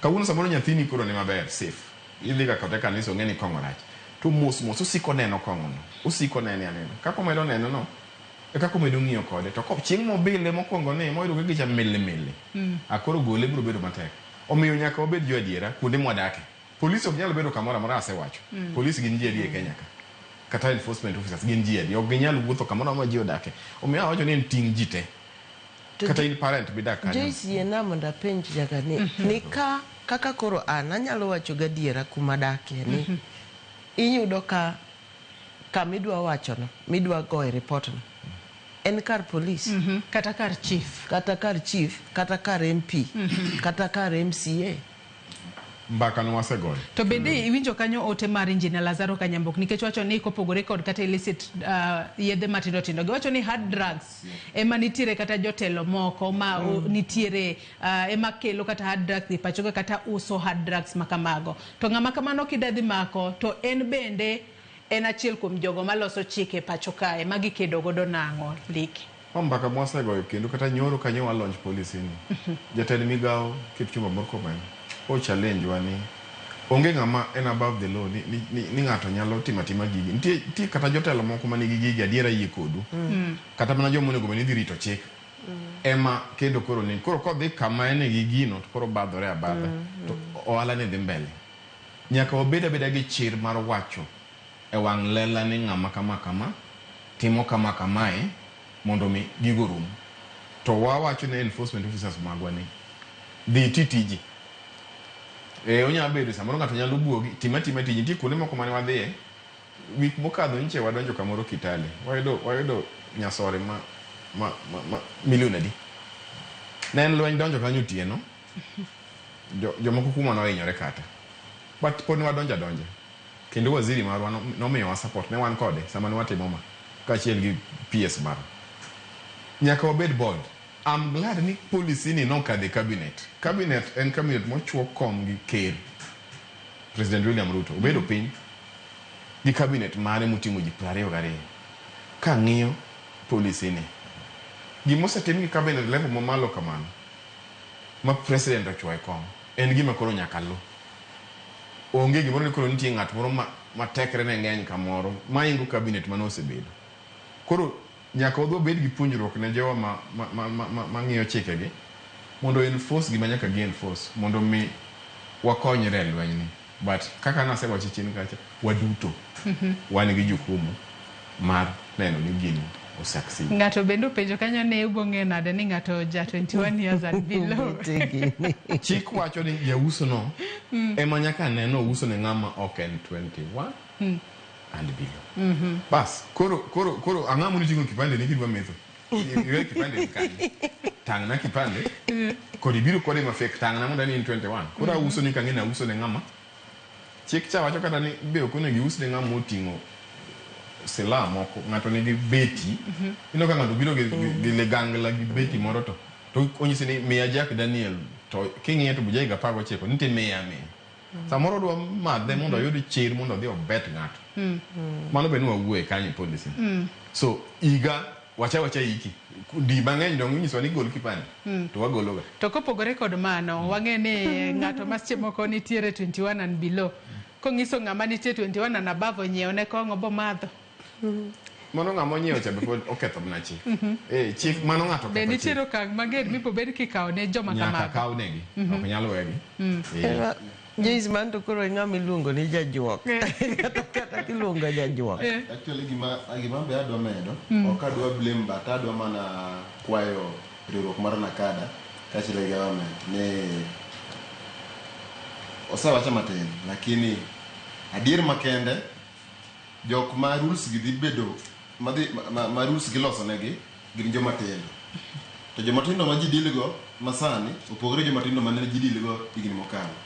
Kawuono samoro nyathini koro ni maber safe. Idhi ga kode kanisa ong'e ni kong'o rach. To mos mos osiko neno kong'o no. Osiko nene anena. Kaka omedo neno no, e kaka omedo ng'iyo kode. To chieng' mobile mokwongo ni moyudo ka gicha mili mili. Akoro gole biro bedo matek. Omiyo nyaka wabed jo adiera kuonde mwadake. Polis ok nyal bedo kamoro amora asewacho. Polis gin ji adi e Kenya ka. Kata enforcement officers gin ji adi. Ok ginyal wuotho kamoro amora ma ji odake. Omiyo awacho ni en ting' ji te. Kata in parent bidak kanyo. Joyce yiena mondo apenj nyaka ni ka kaka koro an anyalo wacho gadiera kuma adakie ni iyudo ka kamidwa wachono midwa goye report no en kar polis, kata kar chief, kata kar chief, kata kar MP, kata kar MCA. Mbaka no wasegoyo. To bende iwinjo kanyo ote mar Injinia Lazaro Kanyambok nikech wacho ni kopogore kod kata illicit yedhe matindo tindo, giwacho ni hard drugs ema nitiere kata jotelo moko ma nitiere ema kelo kata hard drugs e pacho kata uso hard drugs makamago. To ng'ama kamano kida dhi mako to en bende en achiel kuom jogo maloso chike pacho kae ma gikedo godo nang'o Liki? Mbaka mwasegoyo kendo kata nyoro kanyo wa launch policy ni. Jatend migawo Kipchumba Murkomen o challenge wa ni onge ng'ama en above the law ni ng'ato nyalo timo atima gigi. Nitie kata jotelo moko manigi gigi adiera yie kodu. Kata mana joma onego bed ni dhi rito chik. Ema kendo koro ni koro kodhi kama en gi gino to koro badhore abadha to ohala ni dhi mbele. Nyaka wabed abeda gi chir mar wacho e wang' lela ni ng'ama kama kama timo kama kamae mondo mi gigo rum. To wawacho ne enforcement officers magwa ni dhi ti tiji. Onya bedo samoro ng'ato nyalo buogi tima tima tiji. Nitie kuonde moko mane wadhiye wik mokadho nyiche wadonjo kamoro Kitale. Wayudo nyasore ma milion adi. Ne en lweny donjo kanyo otieno. Jomoko kuma nohinyore kata. But pod ne wadonjo adonja. Kendo waziri marwa nomiyowa support ne wan kode sama ne watimo ma kaachiel gi PS marwa. Nyaka wabed bold. I'm glad ni policy ni nokadhe cabinet. Cabinet en cabinet mochuo kom gi ker President William Ruto. Obedo piny gi cabinet mare moting'o ji 22. Ka ng'iyo policy ni, gimosetim gi cabinet level mamalo kamano ma president ochuo e kom en gima koro nyaka lu. Onge gimoro ni koro nitie ng'at moro ma tekre ne ng'eny kamoro maingo cabinet mane osebedo. Koro nyaka wadhi wabed gi puonjruok ne jowa ma ng'iyo chikegi mondo enforce gima nyaka gi enforce mondo mi wakonyre e lwenyni. But kaka nasewacho chien kacha, waduto wan gi jukumu mar neno ni gini osucceed. Ng'ato bende openjo kanyo ni ubo ng'eyo nade ni ng'ato ja 21 years and below. Chik wacho ni jauso no ema nyaka neno uso ne ng'ama ok en 21 and below. Bas, koro ang'o moniting'o kipande ni kidwa metho? Iwe kipande ni kanye? Tang'na kipande. Kod ibiro kode ma fake tang'na mondo ni in 21. Koro auso ni kang'e na uso ne ng'ama. Chik cha wacho kata ni be ok onego ius ne ng'ama oting'o silaha moko. Ng'ato nigi beti. Ineno ka ng'ato biro gi ligangla gi beti moro to onyisi ni miya Jack Daniel to king'iye to buja higa 19 nitie miya. Samoro odwa madhe mondo oyud chir mondo odhi obet ng'ato. Mano be nwawuoye kanyo e policy. So higa wacha iki. Di mang'eny dong inyisowa ni gol kipande. To wagologa. To kopogore kod mano, wang'e ni ng'ato ma seche moko nitiere 21 and below. Kong'iso ng'ama nitie 21 and above onyiewo ne kong'o bomadho. Mano ng'ama onyiewo cha be pod oketho mana chik. Chik mano ng'ato Be oketho nitiere chik. okang' mager mibobed kikawo ne joma Nyaka kamago. kaw negi. Ok nyal wegi. Joyce man to koro ng'ama iluongo ni jajuok. Kata kiluongo jajuok. Actually gima be adwa medo, ok adwa blame but adwa mana kwayo riwruok mar NACADA kaachiel gi government ni osewacha matin lakini adier makende jok ma rules gi dhi bedo ma rules gi loso negi gin joma tindo. To joma tindo ma ji deal go masani opogore joma tindo mane ji deal go higni mokalo.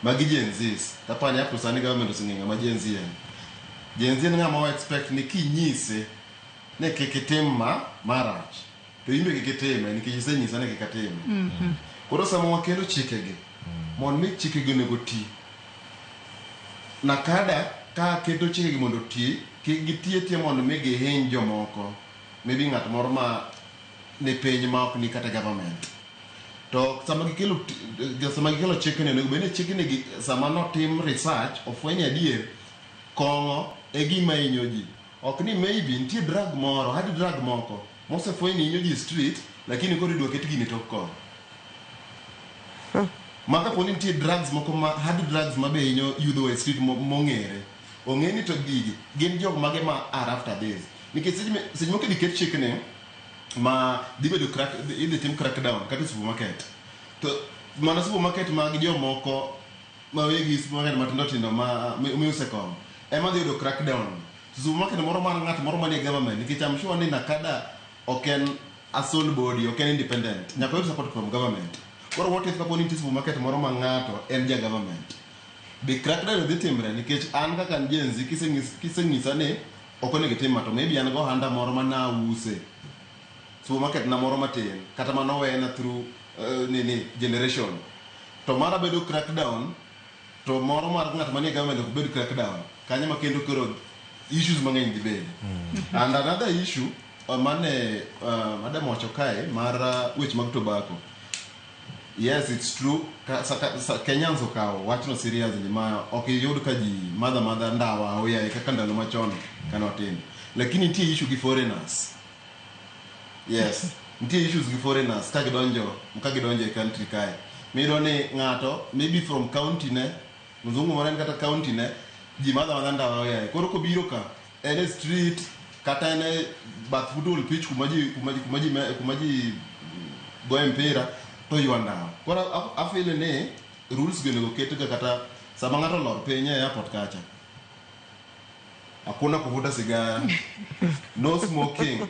Magi Gen Zs. Tapani hapo sani government oseng'eyo ng'ama Gen Z en. Gen Z en ng'ama wa expect ni kinyise ne kik itim ma marach to in be kik itime nikech isenyisa ni kik atime. Koro sama wakelo chikegi mondo mi chikegi onego ti. NACADA ka keto chikegi mondo oti, kik gitie tie mondo mi gihiny jomoko. Maybe ng'at moro ma ni piny ma ok ni kata government. To sama gikelo chikni onego bed ni chikni gi sama notim research ofweny adier kong'o e gima hinyo ji. Ok ni maybe nitie drug moro, hard drug moko mosefweny ni hinyo ji street lakini koro idwa ket gini tok kong'o. Ma kapo ni nitie drugs moko ma hard drugs ma be hinyo yudho e street mong'ere. Ong'e ni to gigi gin jok mage ma are after this. Nikech seche moko idhi ket chikni ma dhi bedo crack, idhi tim crackdown kata e supermarket. To mana supermarket mag jomoko ma wegi supermarket matindo tindo ma miuse kong'o ema dhi yudo crackdown. Supermarket moro mar ng'at moro manie government nikech I'm sure ni NACADA ok en a sole body, ok en independent. Nyaka oyud support from government. Koro what if kapo ni nitie supermarket moro ma ng'ato en ja government? Be crackdown dhi timre nikech an kaka an Gen Z kiseng'isa ni ok onego itim ma to maybe an go ohanda moro ma nause supermarket na moro matin kata mano wena through nini generation to mara bedo crackdown to moro mar ng'at manie government ok bed crackdown kanyo ma kendo koro Issues mang'eny dhi bede. And another issue mane madam wacho kae mar weche mag tobacco. Yes, it's true. Kenyans okawo wachno seriously ma ok iyud ka ji madha madha ndawa oyaye kaka ndalo machon kane watindo. Lakini nitie issue gi foreigners. Yes, nitie issues gi foreigners ka gidonjo e country kae. Miyudo ni ng'ato maybe from county ne, mzungu moro en kata county ne, ji madho amadha ndawa oyaye. Koro kobiro ka, en e street kata en e bath football pitch kuma ji goye mpira to ywa ndawa. Koro afeel ni rules gi onego ket ga kata sama ng'ato olor piny e airport kacha. Hakuna kuvuta sigara. No smoking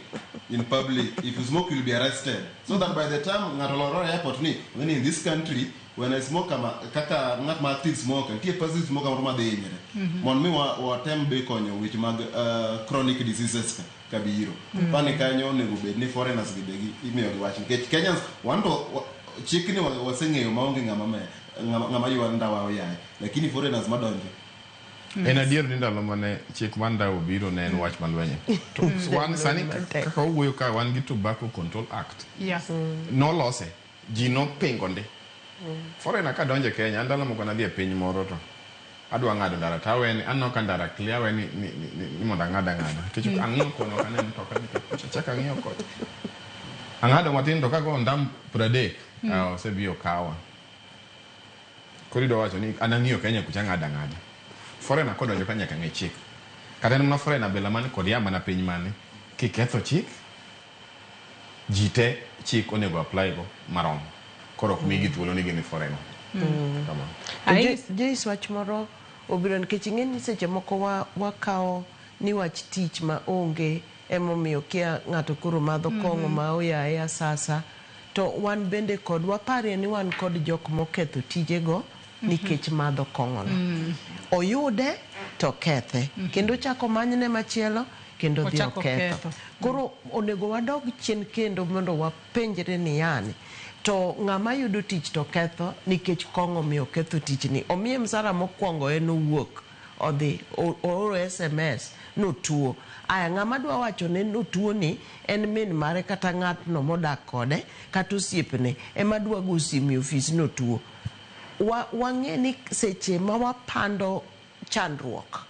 in public. If you smoke, you'll be arrested. So that by the time ng'ato olor e airport ni, when in this country, when I smoke ama, kaka ng'at ma active smoker, nitie passive smoker moro madhi hinyre. Mondo mi watem be konyo weche mag chronic diseases ka kabiro. Pani kanyo onego bed ni foreigners gi be imiyo gi wach nikech Kenyans wan to chik ni waseng'eyo maonge ng'ama ywa ndawa oyaye, lakini foreigners madonjo. En adier ni ndalo mane chik mar ndawa obiro ne en wach malweny. To wan sani kaka wawuoyo ka wan gi Tobacco Control Act. Nolose, ji nopingo ndi. Foreigner ka donjo e Kenya, an ndalo moko nadhi e piny moro to adwa ng'ado ndara to aweni aneno ka ndara clear, aweni ni mondo ang'ad ang'ada. Nikech ang'iyo kono ok aneno mtoka ni kocha, achako ang'iyo kocha. Ang'ado matin to kago ondam 30, ah, osebiro kawa. Koro idwa wacho ni an ang'iyo Kenya kucha ang'ado ang'ada. Foreigner kodonjo ka nyaka ng'e chik. Kata en mana foreigner bela mane kod ya mana piny mane, kiketho chik, ji te chik onego apply go marom. Koro ok migi thuolo ni gin foreigner. Kamano. To Joyce, wach moro obiro nikech ing'e ni seche moko wakawo ni wach tich ma onge emomiyo kia ng'ato koro madho kong'o ma oyaye asasa, to wan bende kod waparie ni wan kod jok moketho tijego nikech madho kong'ono. Oyude to kethe kendo chako manyne machielo kendo dhi Ochako oketho. ketho. Koro onego wadog chien kendo mondo wapenjre ni yani to ng'ama yudo tich to ketho nikech kong'o omiyo oketho tichni, omiye msara mokwongo en owuok odhi ooro SMS notuo. Aya, ng'ama dwa wacho ne notuo ni en min mare kata ng'atno modak kode kata osiepne ema dwa go simu e ofis notuo. Wang'e ni seche ma wapando chandruok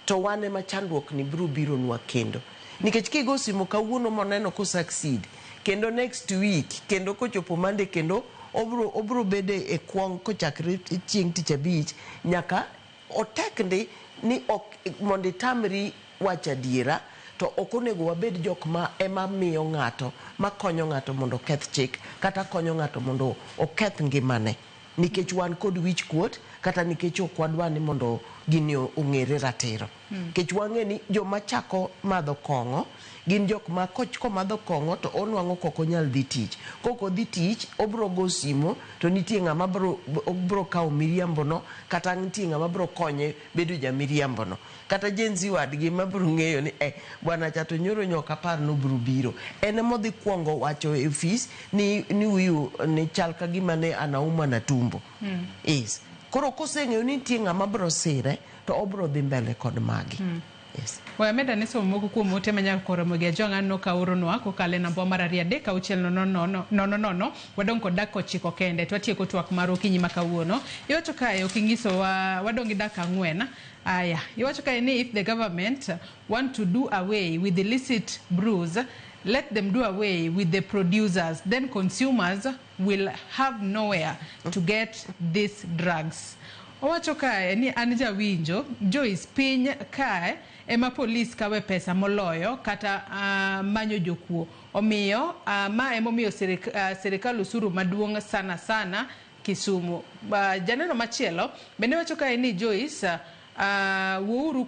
to wan ema chandruok ni biro bironwa kendo, nikech kigo simu kawuono moneno ko succeed kendo next week kendo kochopo Monday kendo obro bede e kwong kochakre chieng' tich abich nyaka otek ndi ni ok mondo itamri wacho adiera. To ok onego wabed jok ma ema miyo ng'ato makonyo ng'ato mondo oketh chik kata konyo ng'ato mondo oketh ngimane nikech wan kod wich kuot kata nikech ok wadwa ni mondo gini ong'ere ratiro. Nikech wang'e ni joma chako madho kong'o gin jok ma komadho kong'o to onwang'o kok onyal dhi tich. Kok odhi tich, obro go simo to nitie ng'ama bro kawo miriambo no kata nitie ng'ama bro konye bedo ja miriambo no kata Gen Z wadgi ma bro ng'eyo ni bwana cha to nyoro nyok apar nobro biro en emodhi kuongo wacho e ofis ni huyu ni chal ka gima ne anaumwa na tumbo. Yes. Koro koseng'eyo ni nitie ng'ama bro sire to obro dhi mbele kod magi. Yes. We ameda ne somo moko kuom ote manyalo koromo gi ajwang' aneno ka oronwa kokalo e namba mar 236 000 00. Wadong' kod dakika 9 kende to watieko twak mar okinyi ma kawuono. Iwacho kae ok inyisowa, wadong' gi dakika 4. Aya, iwacho kae ni if the government want to do away with illicit brews, let them do away with the producers, then consumers will have nowhere to get these drugs. Owacho kae ni an jawinjo Joyce, piny kae ema polis kawe pesa moloyo kata manyo jokuo, omiyo ma emomiyo sirikal osuru maduong' sana sana Kisumu. Janeno machielo bende wacho kae ni Joyce, wuouru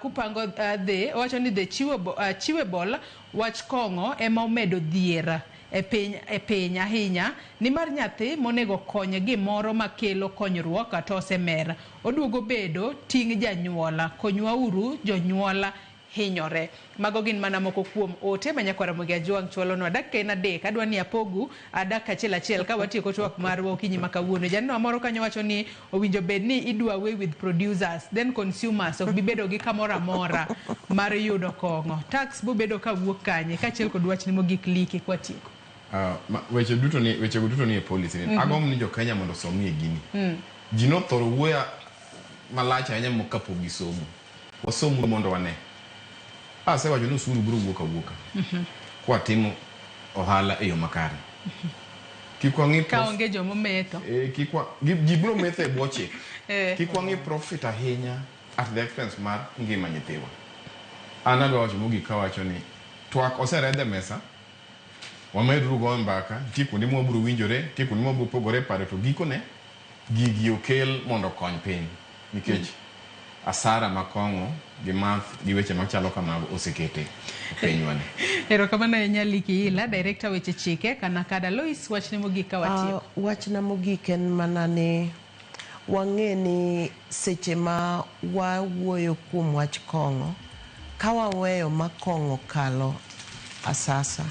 kupango dhi. Owacho ni the chewable wach kong'o ema omedo dhier e piny ahinya, nimar nyathi monego kony gimoro makelo konyruok to osemer oduogo bedo ting' janyuola. Konywauru jonyuola. hinyore. Mago gin mana moko kuom ote ma nyakwar Ramogi Ajwang' chwalonwa. Dakika en 3, adwa ni apogu dakika achiel achiel ka watieko twak marwa okinyi ma kawuono. Janeno moro kanyo wacho ni owinjo bed ni idwa away with producers then consumers ok bi bedo gi kamoro amora mar yudo kong'o. Tax bobedo kawuok kanye kaachiel kod wachni mogik Liki kwatieko. Weche duto ni weche duto ni e policy ni. Agombo ni jo Kenya mondo osomie gini. Ji nothoro wuoyo malach ahinya kapok gisomo. Wasomo mondo wane. Asewacho ni osuru biro wuok awuoka. Kwatimo ohala e yo makare. Kik wang'i ka onge joma ometho. Kik ji biro metho e bwo chik. Kik wang'i profit ahinya at the expense mar ngima nyithiwa. An adwa wacho mogik kawacho ni twak oseredh e mesa. Wameduru goyo mbaka, nitie kuonde mwabiro winjore, nitie kuonde mwabiro pogore paro to gikone gigi okel mondo okony piny nikech asara ma kong'o gi math gi weche machalo kamago osekete e pinywani. Erokamano ahinya Liki Ila, Director weche chike Kanakada. Lois, wachne mogik ka watieko. Wachna mogik en mana ni wang'e ni seche ma wawuoyo kuom wach kong'o, ka waweyo ma kong'o kalo asasa,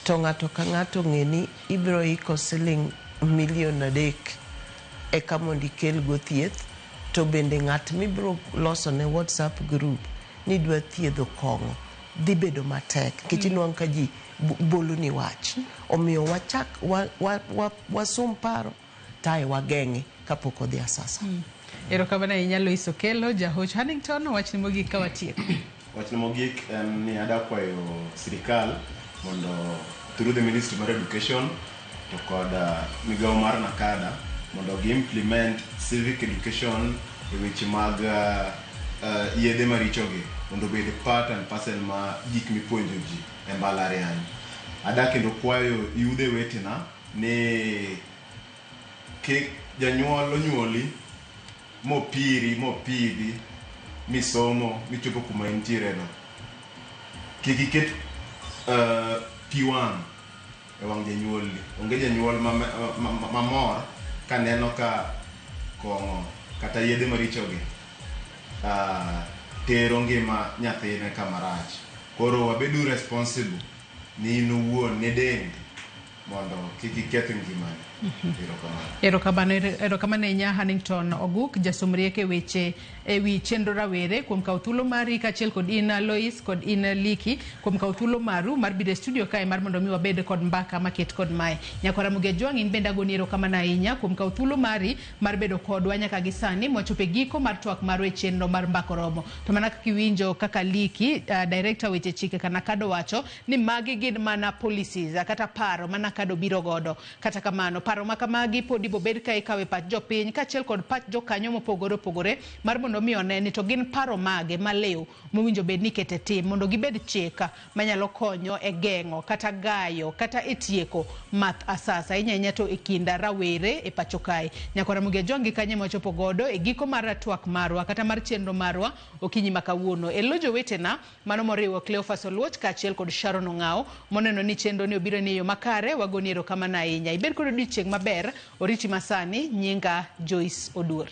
to ng'ato ka ng'ato ng'e ni ibiro iko siling 3 million eka mondo ikel go thieth, to bende ng'at mibiro loso ne WhatsApp group ni dwa thiedho kong'o dhi bedo matek nikech inwang'o ka ji bolo ni wach. Omiyo wachak wasom paro tae wageng'e kapok odhi asasa. Erokamano ahinya Lois Okello, Jahoch Hannington, wachni mogik ka watieko. Wachni mogik en ni adwa kwayo sirikal mondo through the Ministry mar Education to kod migawo mar NACADA mondo gi implement civic education e weche mag yedhe marichogi mondo obed part and parcel ma gik mipuonjo ji e mbalariany. Ada kendo kwayo yudhe wetena ni kik janyuol onyuoli mopiri mopidhi misomo michopo kuma intiere no. Kik iket pi wang' e wang' janyuolni. Onge janyuol mamor kaneno ka kong'o kata yedhe marichogi tero ngima nyathine kama rach. Koro wabedu responsible ni in owuon ne dendi mondo kik iketh ngimani. Erokamano. Erokamano ahinya Hannington Oguk, jasom riek e weche ewi chenro rawere kuom kawo thuolo mari kaachiel kod in Lois kod in Liki kuom kawo thuolo maru mar biro e studio kae mar mondo mi wabed kod mbaka maket kod mae. Nyakwara Ramogi Ajwang' in bende agoni erokamano ahinya kuom kawo thuolo mari mar bedo kodwa nyaka gi sani mwachopo e giko mar twak marwa e chenro mar Mbaka Oromo. To mana kaka iwinjo kaka Liki, director weche chike Kanakado wacho ni magi gin mana policies kata paro ma NACADA biro godo. Kata kamano paro ma kamagi podi bobed ka ikawe pach jopiny kaachiel kod pach jokanyo mopogore opogore mar mondo mi one ni to gin paro mage maliw mowinjo bed ni ikete tim mondo gibed chik manyalo konyo e geng'o kata gayo kata e tieko math asasa ahinya ahinya to e kind rawere e pacho kae. Nyakwar Ramogi Ajwang' gi kanye mwachopo godo e giko mar twak marwa kata mar chenro marwa okinyi ma kawuono. E lo jowetena mano moriwo Cleophas Oluoch kaachiel kod Sharon Ong'ao moneno ni chenro ni obiro ni e yo makare wagoni erokamano ahinya. Ibed kod odiochieng' maber, oriti masani, nyinga Joyce Oduor.